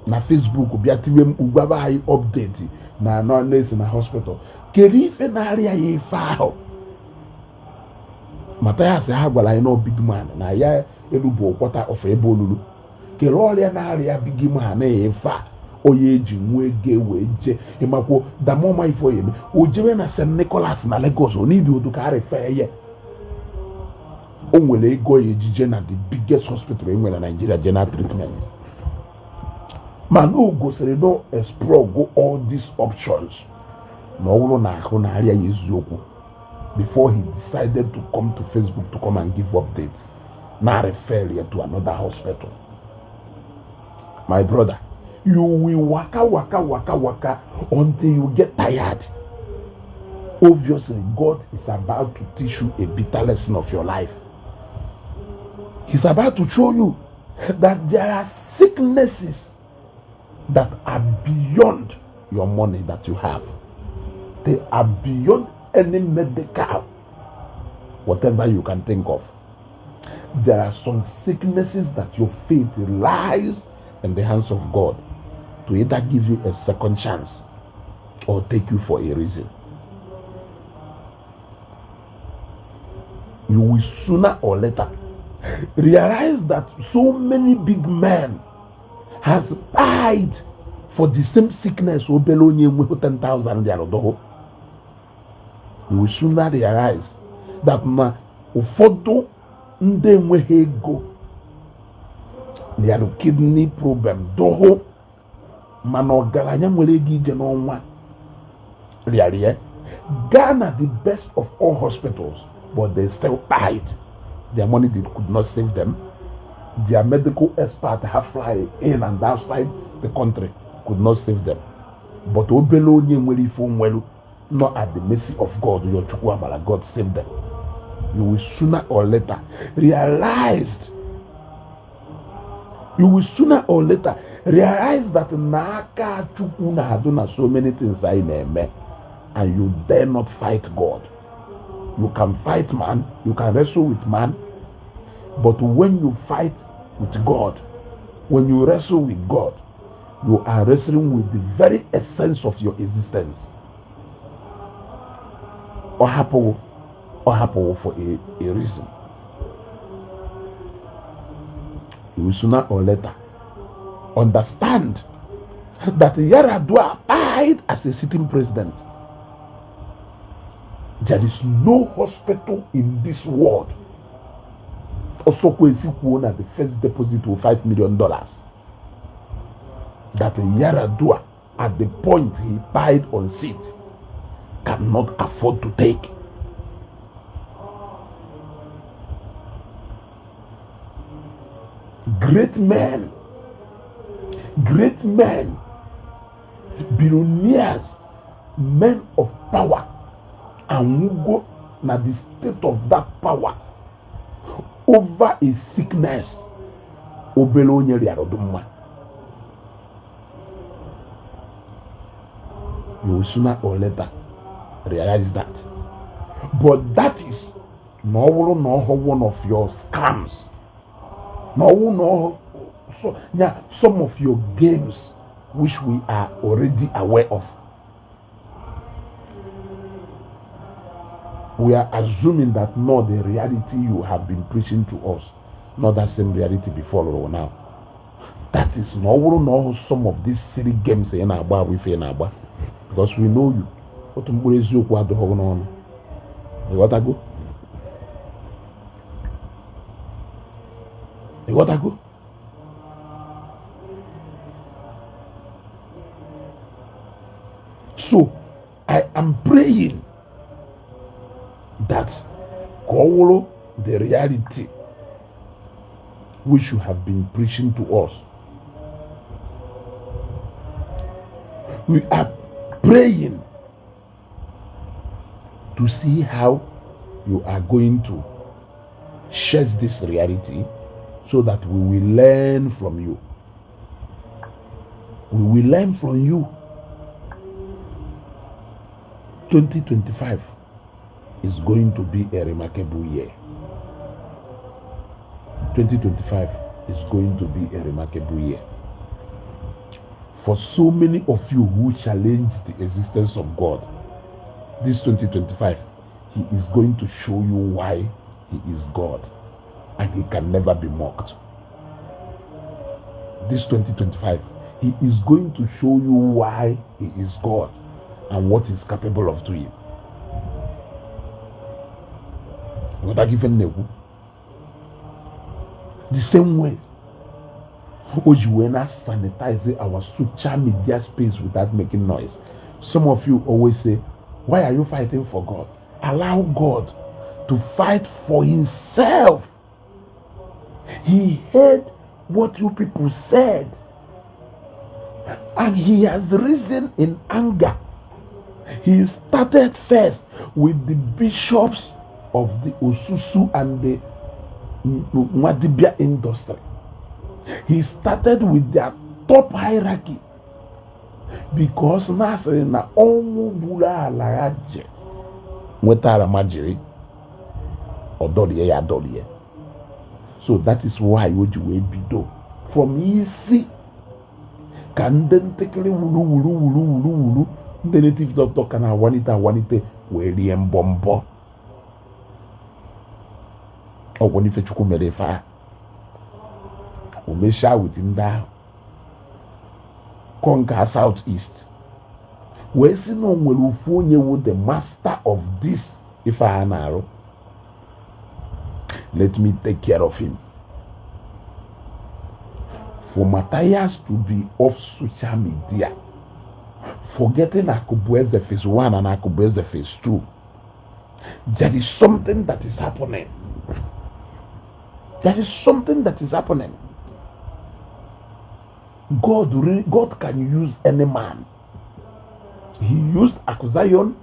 na Facebook bịa tiwe mkpu gwaba anyị update na nọ na-esi na hospital. Kedu ife na-arịa ya ife ahụ? Mathias ha gwara anyị na big man na ya elu bụ quarter of ebe olulu. Kere ọrịa na-arịa big man na ife a onye eji nwee ego wee jee ịmakwuo damọma ife oye eme o jewe na St. Nicholas na Lagos onidi odu ka arịfe ya. O nwere ego ya ejije na the biggest hospital e nwere na Nigeria general treatment, mana o gosiri no explore go all these options na ọ bụrụ na ahụ na-arịa ya eziokwu before he decided to come to Facebook to come and give update na refer ya to another hospital. My brother, you will waka waka waka waka until you get tired. Obviously, God is about to teach you a bitter lesson of your life. He's about to show you that there are sicknesses that are beyond your money that you have. They are beyond any medical, whatever you can think of. There are some sicknesses that your faith lies in the hands of God to either give you a second chance or take you for a reason. You will sooner or later realize that so many big men has died for the same sickness obere onye enweghị 10,000 bịara dọhụ. You will sooner realize that na ụfọdụ ndị enweghị ego bịara kidney problem dọhụ, mana ọgaranya nwere ego ije n'ọnwa rịarịa gaa na the best of all hospitals, but they still died. Their money could not save them. Their medical expert have fly in and outside the country could not save them. But obere onye nwere ife onwelu not at the mercy of God, your Chukwu amara, God save them. You will sooner or later realize, you will sooner or later realize that n'aka Chukwu na-adụ na so many things anyị na-eme, and you dare not fight God. You can fight man, you can wrestle with man, but when you fight with God, when you wrestle with God, you are wrestling with the very essence of your existence. Ọ hapụghị Ọ hapụwo for a reason. You will sooner or later understand that Yaradua died as a sitting president. There is no hospital in this world. Ọsọkwa esi kwuo na the first deposit wụ $5 million. That Yaradua, at the point he died on seat, cannot afford to take. Great men, great men, billionaires, men of power, anwụgo na the state of that power over a sickness obere onye rịara ọdụ mma. You will sooner or later realize that. But that is na ọ bụrụ na ọ hụ one of your scams, na ọ bụrụ na ọ so yeah, some of your games which we are already aware of. We are assuming that not the reality you have been preaching to us, not that same reality before or now. That is na ọ bụrụ na ọ hụ some of these silly games ị na-agba bụ ife ị na-agba, because we know you. Otu mkpụrụ eziokwu adịghị n'ọnụ. Ịghọtago? Ịghọtago? So I am praying that ka ọ wụrụ the reality which you have been preaching to us. We are praying to see how you are going to share this reality so that we will learn from you. We will learn from you. 2025 is going to be a remarkable year. 2025 is going to be a remarkable year. For so many of you who challenge the existence of God, this 2025, He is going to show you why He is God and He can never be mocked. This 2025, He is going to show you why He is God and what He's capable of doing. Ghọta ife m na-ekwu? The same way o ji wee na sanitize our social media space without making noise. Some of you always say, why are you fighting for God? Allow God to fight for himself. He heard what you people said and he has risen in anger. He started first with the bishops of the Osusu and the Nwadibia industry. He started with their top hierarchy because na asịrị na ọnwụ gburu ala ya je nweta aramajiri ọ dọrie ya dọrie. So that is why o ji wee bido from isi ka ndị ntịkịrị wuru wuru wuru wuru wuru ndị native doctor ka na-awanite awanite wee rie mbọ mbọ ọgwụ n'ife Chukwu mere ife ahụ o mechaa with ndị ahụ conquer South East wee sị na o nwere ofu onye wụ the master of this ife a na-arụ. Let me take care of him. For Matthias to be off social media, forgetting Akubueze phase 1 and Akubueze phase 2, there is something that is happening. There is something that is happening. God, God can use any man. He used Akuzayon,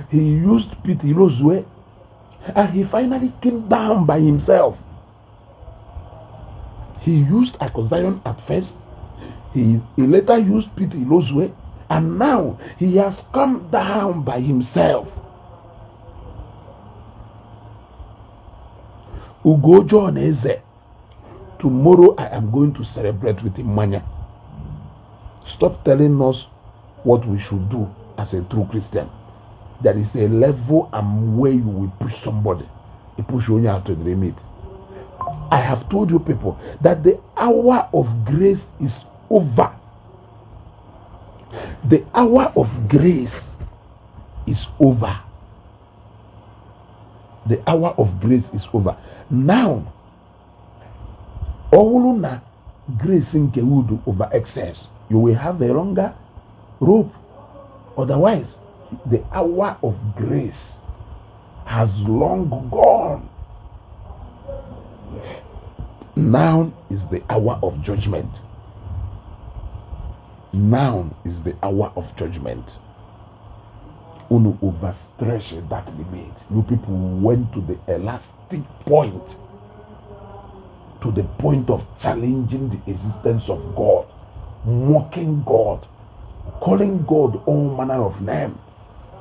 he used Peter Ilozue, and he finally came down by himself. He used Akuzayon at first, he later used Peter Ilozue, and now he has come down by himself. Ugo John Eze, tomorrow I am going to celebrate with Imanya. Stop telling us what we should do as a true Christian. There is a level and way you will push somebody. You push onye out to the limit. I have told you people that the hour of grace is over. The hour of grace is over. The hour of grace is over. Now, ọ bụrụ na grace nke would over excess, you will have a longer rope. Otherwise, the hour of grace has long gone. Now is the hour of judgment. Now is the hour of judgment. Unu overstretch that limit. You people went to the elastic point, to the point of challenging the existence of God, mocking God, calling God all manner of name.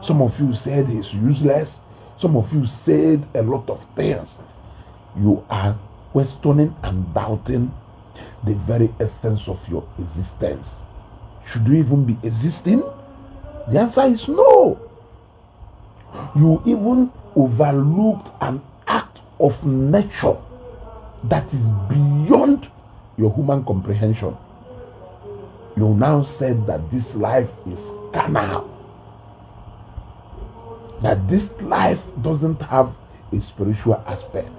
Some of you said he's useless. Some of you said a lot of things. You are questioning and doubting the very essence of your existence. Should you even be existing? The answer is no. You even overlooked an act of nature that is beyond your human comprehension. You now said that this life is carnal, that this life doesn't have a spiritual aspect.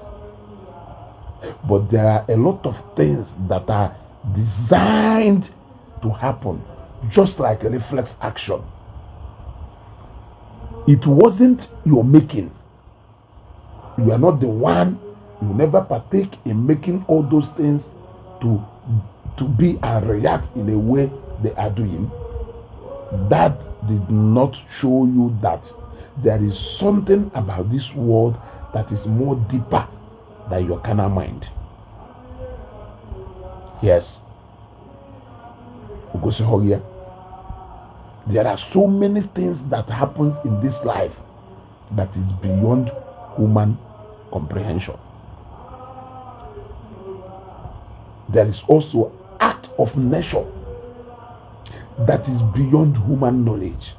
But there are a lot of things that are designed to happen, just like a reflex action. It wasn't your making. You are not the one. You never partake in making all those things to be and react in a way they are doing. That did not show you that there is something about this world that is more deeper than your carnal mind. Yes. There are so many things that happens in this life that is beyond human comprehension. There is also act of nature that is beyond human knowledge.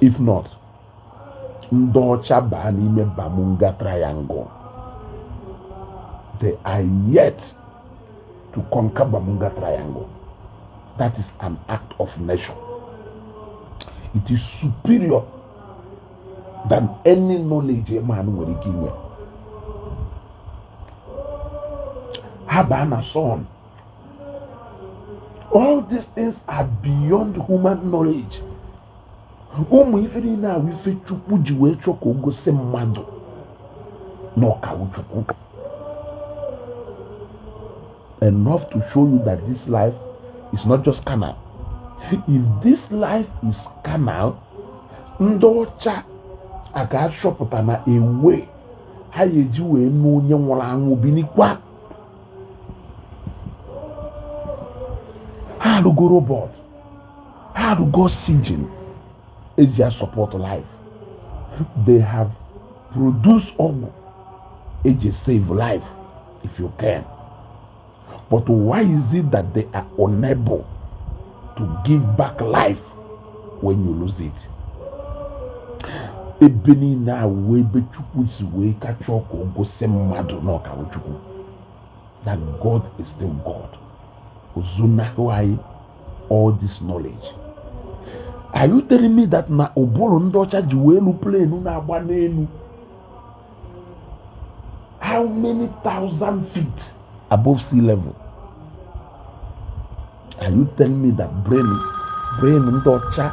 If not, ndị ọcha baa n'ime Bermuda Triangle. They are yet to conquer Bermuda Triangle. That is an act of nature. It is superior than any knowledge a man nwere ike inwe. Ha baa na sun. All these things are beyond human knowledge. Ụmụ ife niile ahụ ife Chukwu ji wee chọọ ka o gosi mmadụ na ọkawu Chukwu. Enough to show you that this life is not just carnal. If this life is carnal, ndị ọcha a ga-achọpụta na ewe ha ga-eji wee mee onye nwụrụ anwụ binikwa. Ha arụgo robot, ha arụgo oxygen eji a support life. They have produced ọgwụ eji save life if you can. But why is it that they are unable to give back life when you lose it? Ebe niile a wee ebe Chukwu si wee ka chọọ ka o gosi mmadụ na ọkawo Chukwu. That God is still God. Ozunahụ anyị all this knowledge. Are you telling me that na ụbụrụ ndị ọcha ji wee elu plane na-agba n'elu how many thousand feet above sea level? Are you telling me that brain ndị ọcha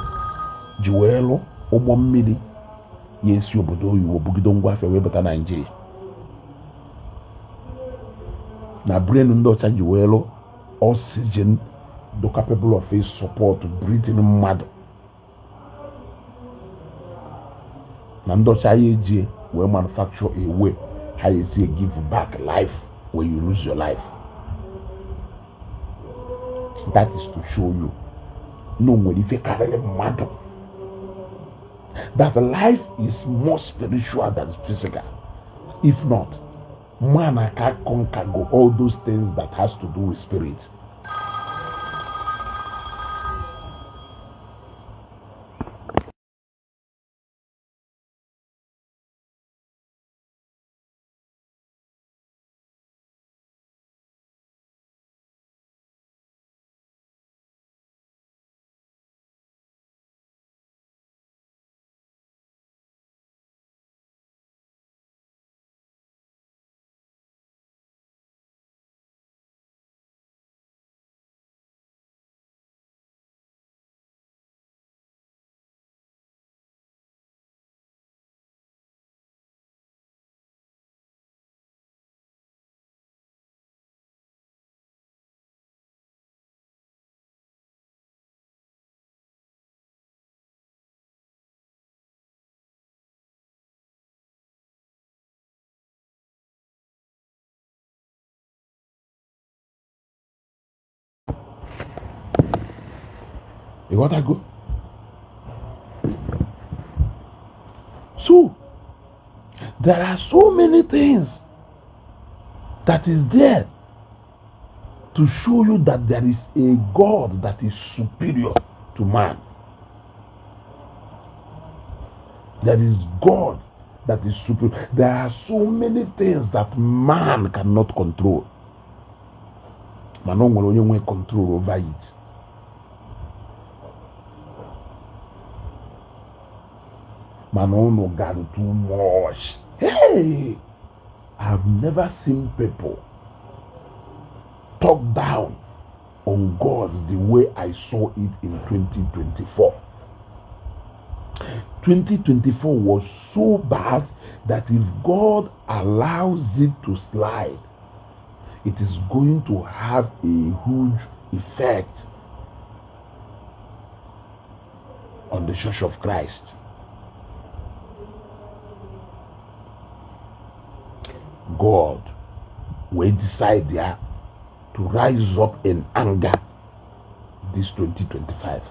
ji wee lụ ụgbọ mmiri ya esi obodo oyibo bugido ngwa afịa wee bata Naijiria? Na brain ndị ọcha ji wee lụ oxygen do capable of support breathing mmadụ na ndị ọcha ya eji wee manufacture a way ha esi give back life when you lose your life? That is to show you na o nwere ife karịrị mmadụ, that life is more spiritual than physical. If not, man can conquer go all those things that has to do with spirit. Ịghọtago? So there are so many things that is there to show you that there is a God that is superior to man. There is God that is superior. There are so many things that man cannot control. Mana o nwere onye nwe control over it. Mana unu gara too much. Hey! I've never seen people talk down on God the way I saw it in 2024. 2024 was so bad that if God allows it to slide, it is going to have a huge effect on the Church of Christ. God will decide there to rise up in anger this 2025.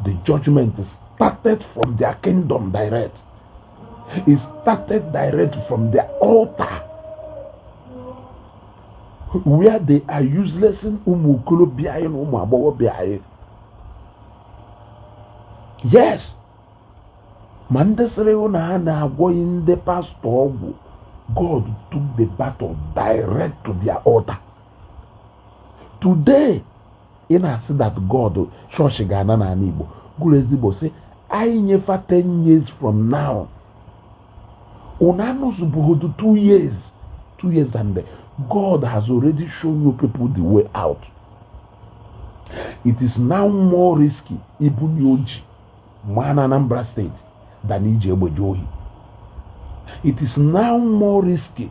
The judgment started from their kingdom direct. It started direct from their altar where they are useless ụmụ okorobịa anyị na ụmụ agbọghọbịa anyị. Yes, ma ndị sịrị hụ na ha na-agwọghị ndị pastọ ọgwụ, God took the battle direct to their altar. Today, ị na-asị that God chọọchị ga-ana n'ala Igbo gụrụ ezigbo sị anyị nyefa 10 years from now. Unu anọzụbụgodu 2 years, 2 years and God has already shown you people the way out. It is now more risky ibunye oji maa na Anambra State than iji egbe jee ohi. It is now more risky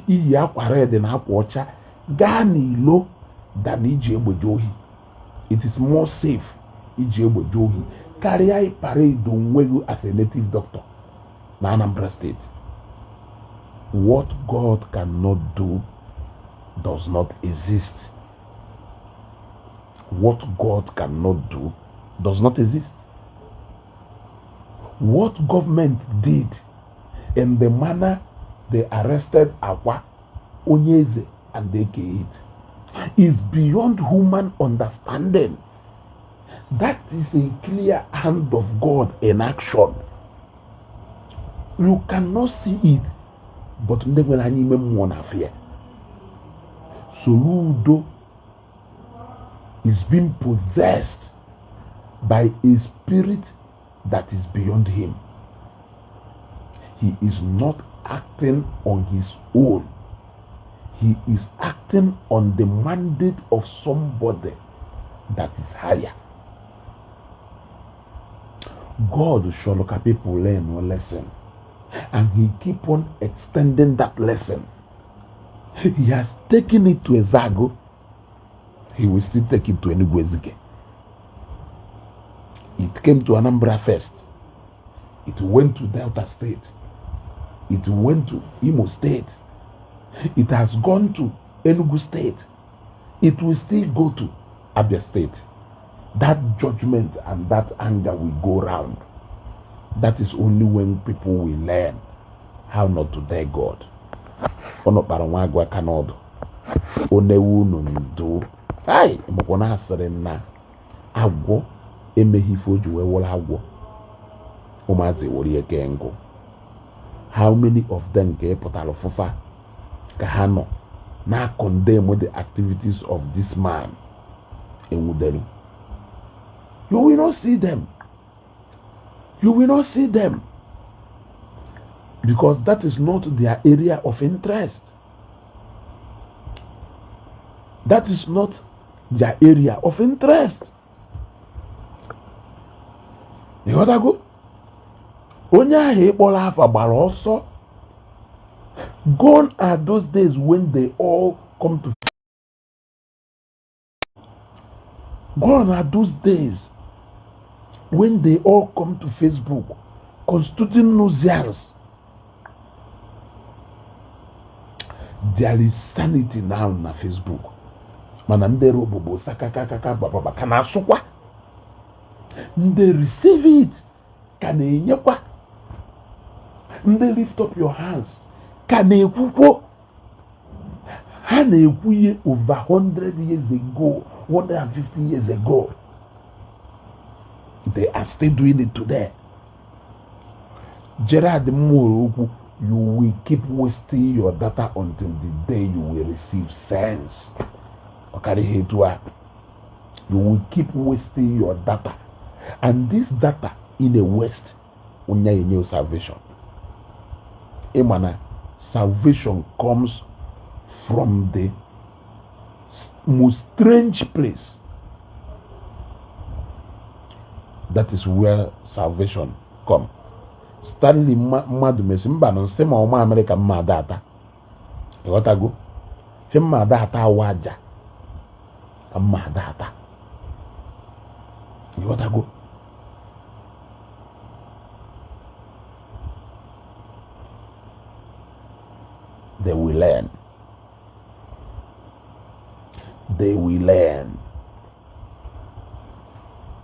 iyi akwa red na akwa ọcha gaa n'ilo than iji egbe jee ohi. It is more safe iji egbe jee ohi karịa ịparade onwe gị as a native doctor na Anambra State. What God cannot do does not exist. What God cannot do does not exist. What government did in the manner they arrested Akwa, Onyeze, and Eke is beyond human understanding. That is a clear hand of God in action. You cannot see it, but ndị nwere anya ime mmụọ na-afụ ya. Soludo is being possessed by a spirit that is beyond him. He is not acting on his own. He is acting on the mandate of somebody that is higher. God chọrọ ka people learn a lesson, and he keep on extending that lesson. He has taken it to Ezeagu. He will still take it to Enugu Ezike. It came to Anambra first. It went to Delta State. It went to Imo State. It has gone to Enugu State. It will still go to Abia State. That judgment and that anger will go round. That is only when people will learn how not to dare God. Unu kpara nwa agụ aka n'ọdụ onewu unu ndo ai makwa na asịrị m na agwọ emeghị ife o ji wee wụrụ agwọ ụmụazị were ya kee nkụ. How many of them ka ị pụtara fụfa ka ha nọ na condemn the activities of this man enwudere? You will not see them. You will not see them because that is not their area of interest. That is not their area of interest. Ịghọtago? Onye ahụ ịkpọrọ afa gbara ọsọ. Gone are those days when they all come to Gone are those days when they all come to Facebook constituting nuisance. There is sanity now na Facebook. Mana ndị robobo sakakakaka bababa ka na-asụkwa. Ndị receive it ka na-enyekwa. Ndị lift up your hands ka na-ekwukwo. Ha na-ekwu ihe over 100 years ago, 150 years ago. They are still doing it today. Gerard Mmụọrọ, you will keep wasting your data until the day you will receive sense. Ọ karịghị etu a. You will keep wasting your data, and this data in a waste onye enye salvation. Ịma na salvation comes from the most strange place. That is where salvation come. Stanley mmadụ mesi mba na nsị ma ọma Amerịka mma ada ata. Ịghọtago fe mma ada ata awa aja ka mma ada ata. Ịghọtago? They will learn. They will learn.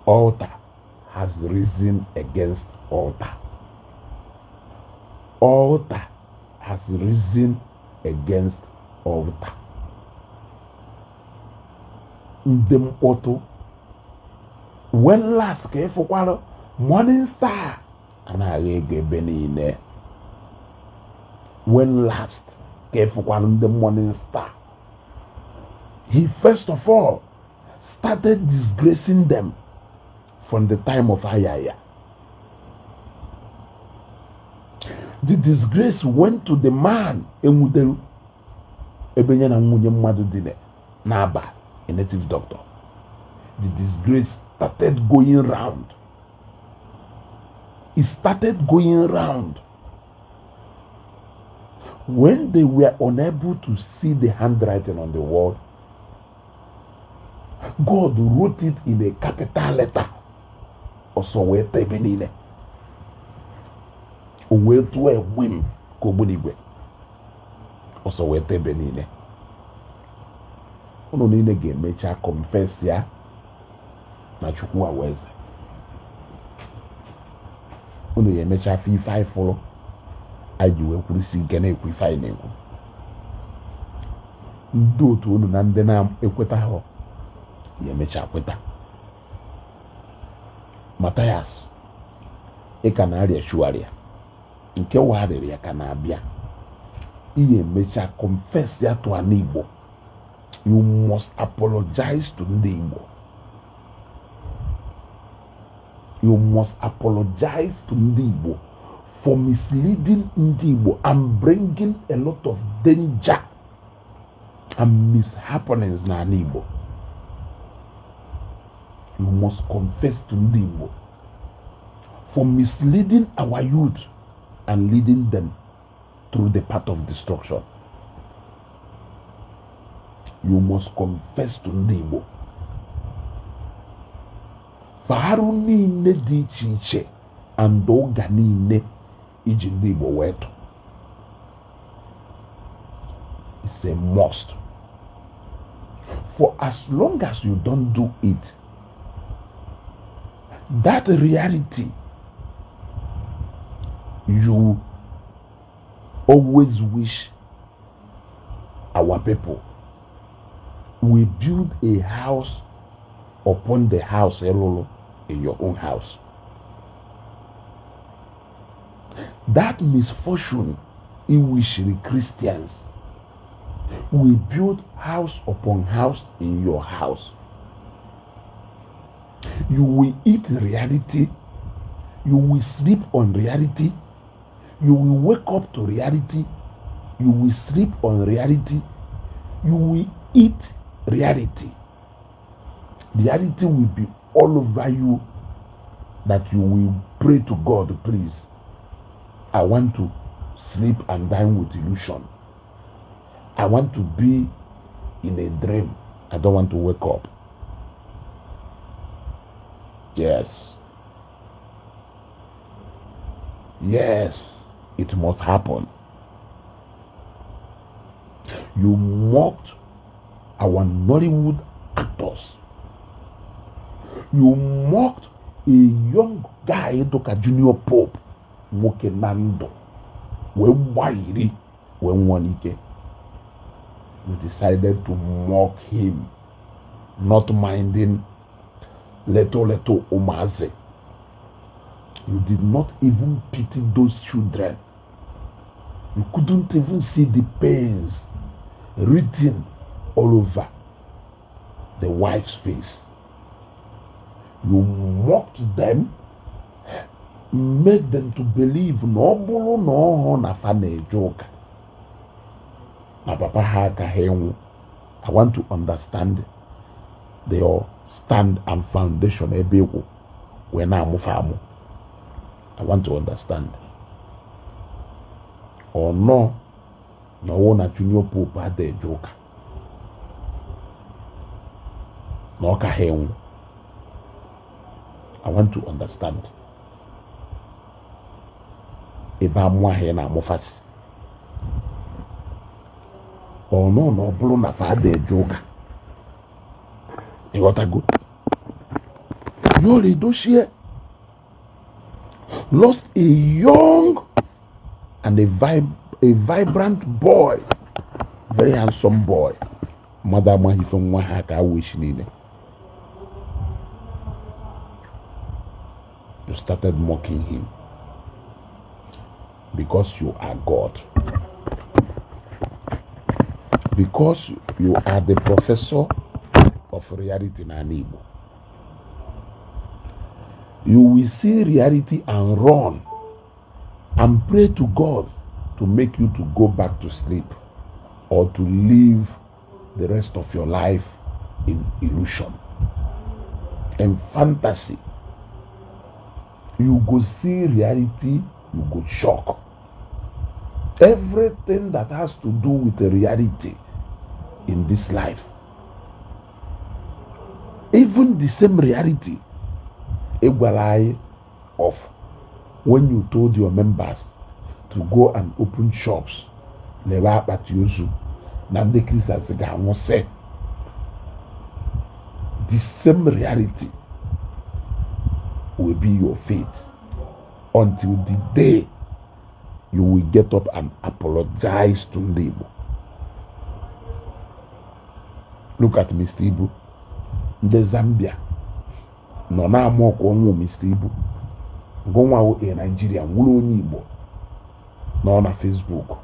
Altar has risen against altar. Altar has risen against altar. Ndị mkpọtụ. When last ka ịfụkwara Morning Star a na-agha ego ebe niile? When last ka ịfụkwara ndị Morning Star? He first of all started disgracing them from the time of Ayaya. The disgrace went to the man enwuderu ebe ya na nwunye mmadụ dine na-aba, a native doctor. The disgrace started going round. It started going round. When they were unable to see the handwriting on the wall, God wrote it in a capital letter. Ọsọ wee taa ebe niile. O wee tụọ egbe m ka ogbunigwe. Ọsọ wee taa ebe niile. Unu niile ga-emecha confess ya na Chukwu awa eze. Unu ga-emecha afọ ife anyị fụrụ anyị ji wee kwurusi nke na-ekwu ife anyị na-ekwu. Ndị otu unu na ndị na-ekwetaghị ya emecha kweta. Mathias, ị ka na-arịa shuarịa nke warịrị ya ka na-abịa. Ị emecha confess ya to an Igbo. You must apologize to ndị Igbo. You must apologize to ndị Igbo for misleading ndị Igbo and bringing a lot of danger and mishappenings n'ala Igbo. You must confess to ndị Igbo for misleading our youth and leading them through the path of destruction. You must confess to ndị Igbo for arụ niile dị iche iche and ụga niile iji ndị Igbo wee tụ. It's a must. For as long as you don't do it, that reality you always wish our people will build a house upon the house elolo in your own house. That misfortune in which the Christians will build house upon house in your house. You will eat reality, you will sleep on reality, you will wake up to reality, you will sleep on reality, you will eat reality. Reality will be all over you that you will pray to God, "Please, I want to sleep and dine with illusion. I want to be in a dream. I don't want to wake up." Yes. Yes, it must happen. You mocked our Nollywood actors. You mocked A young guy dụka Junior Pope, nwoke na ndụ wee gbayiri wee nwụọ n'ike. You decided to mock him, not minding little little ụmụazị. You did not even pity those children. You couldn't even see the pains written all over the wife's face. You mocked them, made them to believe na ọ bụrụ na ọ hụ na fa na-eje ụka na papa ha agaghị ịnwụ. I want to understand their stand and foundation ebe ịkwụ wee na-amụfe amụ. I want to understand. Ọ nọ na ọwụ na Junior Pope ada eje ụka na ọ ka ha enwu. I want to understand ebe amụ ahụ ị na-amụfasị. Ọ nọ na ọ bụrụ na fa ada eje ụka, ịghọtago? Yul Edochie lost a young and a vibrant boy, very handsome boy. Mmadụ amaghị ife nwa ha ka awụ isi niile. You started mocking him because you are God, because you are the professor of reality n'ala Igbo. You will see reality and run and pray to God to make you to go back to sleep or to live the rest of your life in illusion and fantasy. You go see reality, you go shock. Everything that has to do with the reality in this life, even the same reality ịgwara anyị of when you told your members to go and open shops lebe akpati ozu na ndị Christians ga-anwụsị, the same reality will be your fate until the day you will get up and apologize to ndị Igbo. Look at Mr. Ibu. Ndị Zambia nọ na-ama ọkwa ọnwụ Mr. Ibu. Ngụnwa a Nigeria nwụrụ onye Igbo nọ na Facebook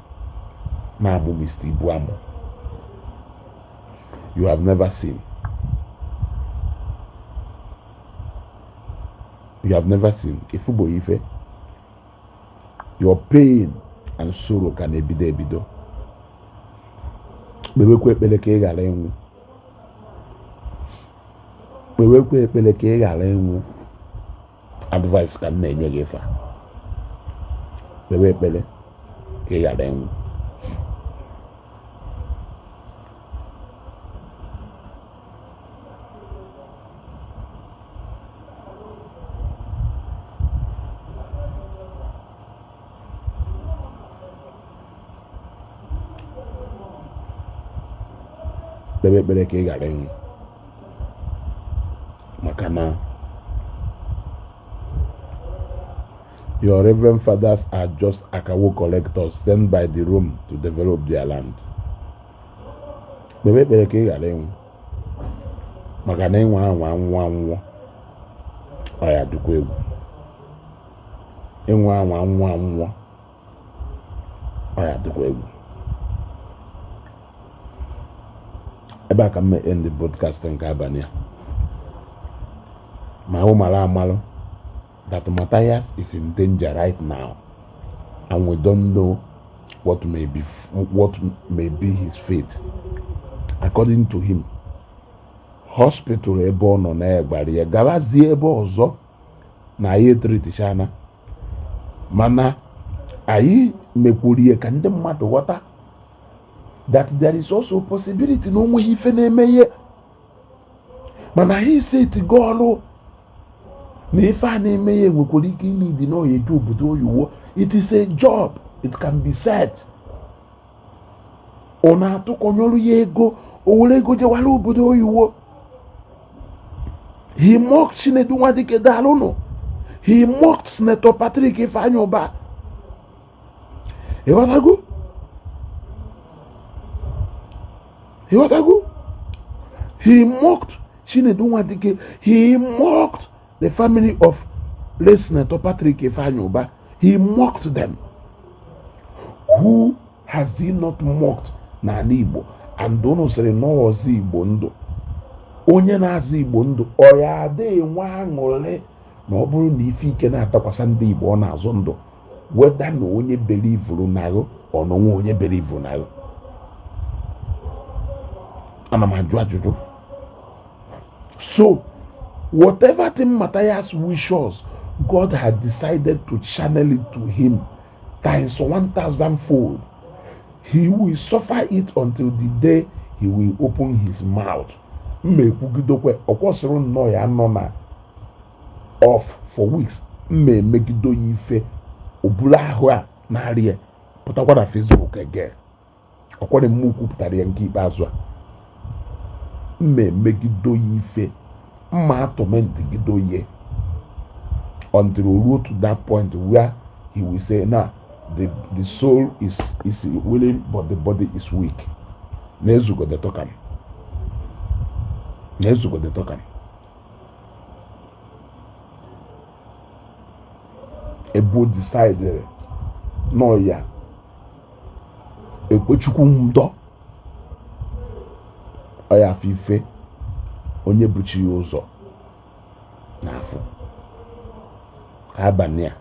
na-amụ Mr. Ibu amụ. You have never seen. You have never seen. Ifubo ife. Your pain and sorrow ka na-ebido ebido. Kpewekwa ekpere ka ị ghara ịnwụ. Kpewekwa ekpere ka ị ghara ịnwụ. Advice ka m na-enye gị ife a. Kpewe ekpere ka ị ghara ịnwụ. Kpebe ekpere ka ị ghara ịnwụ, maka na your reverend fathers are just akawo collectors sent by the Rome to develop their land. Kpebe ekpere ka ị ghara ịnwụ, maka na ịnwa anwa anwụ anwụọ, ọ ya dịkwa egwu. Ịnwa anwa anwụ anwụọ, ọ ya dịkwa egwu. Ebe a ka m end the broadcast nke abalị a. Ma hụ mara amalụ that Matthias is in danger right now, and we don't know what may be his fate. According to him, hospital ebe ọ nọ na-egbara ya gabazie ebe ọzọ na anyị etritichana, mana anyị mekwuru ihe ka ndị mmadụ ghọta that there is also possibility na onweghị ife na-eme ihe, mana anyị setigo ọrụ na ife a na-eme ya nwekwara ike ime ịdị na eje obodo oyiwo. It is a job, it can be set. Ọ na-atụkọnyọrụ ya ego, o were ego jewara obodo oyiwo. He mocked Chinedu Nwadike, daalụnụ. He mocked Senator Patrick Ifeanyi Ubah. Ịghọtago? Ịghọtago? He mocked Chinedu Nwadike. He mocked the family of late Senator Patrick Ifeanyi Ubah. He mocked them. Who has he not mocked n'ala Igbo? And unu sịrị na ọzọ Igbo ndụ. Onye na-azọ Igbo ndụ ọ ya adịghị nwe aṅụrị na ọ bụrụ na ife ike na-atakwasa ndị Igbo ọ na-azọ ndụ, whether na onye believeru na-aghụ ọ na onwe onye believeru na-aghụ. Ana m ajụ ajụjụ. So whatever thing Matthias wishes, God had decided to channel it to him times 1000 fold. He will suffer it until the day he will open his mouth. Mma ekwugidokwe ọ kwụsịrị nnọọ ya nọ na off for weeks. Mma emegido ya ife oburu ahụ a na-arị ya pụtakwa na Facebook again. Ọkwara m kwupụtara ya nke ikpeazụ a. Mma emegido ya ife, mma atọmentigido ya until o ruo to that point where he will say, "Now the soul is willing but the body is weak." Na-ezugo the talk am, na-ezugo the talk am. Ebe o decided nọ ya ekwechukwu ndọ ọ ya afọ ife onye buchi ya ụzọ n'afọ ka abalị a.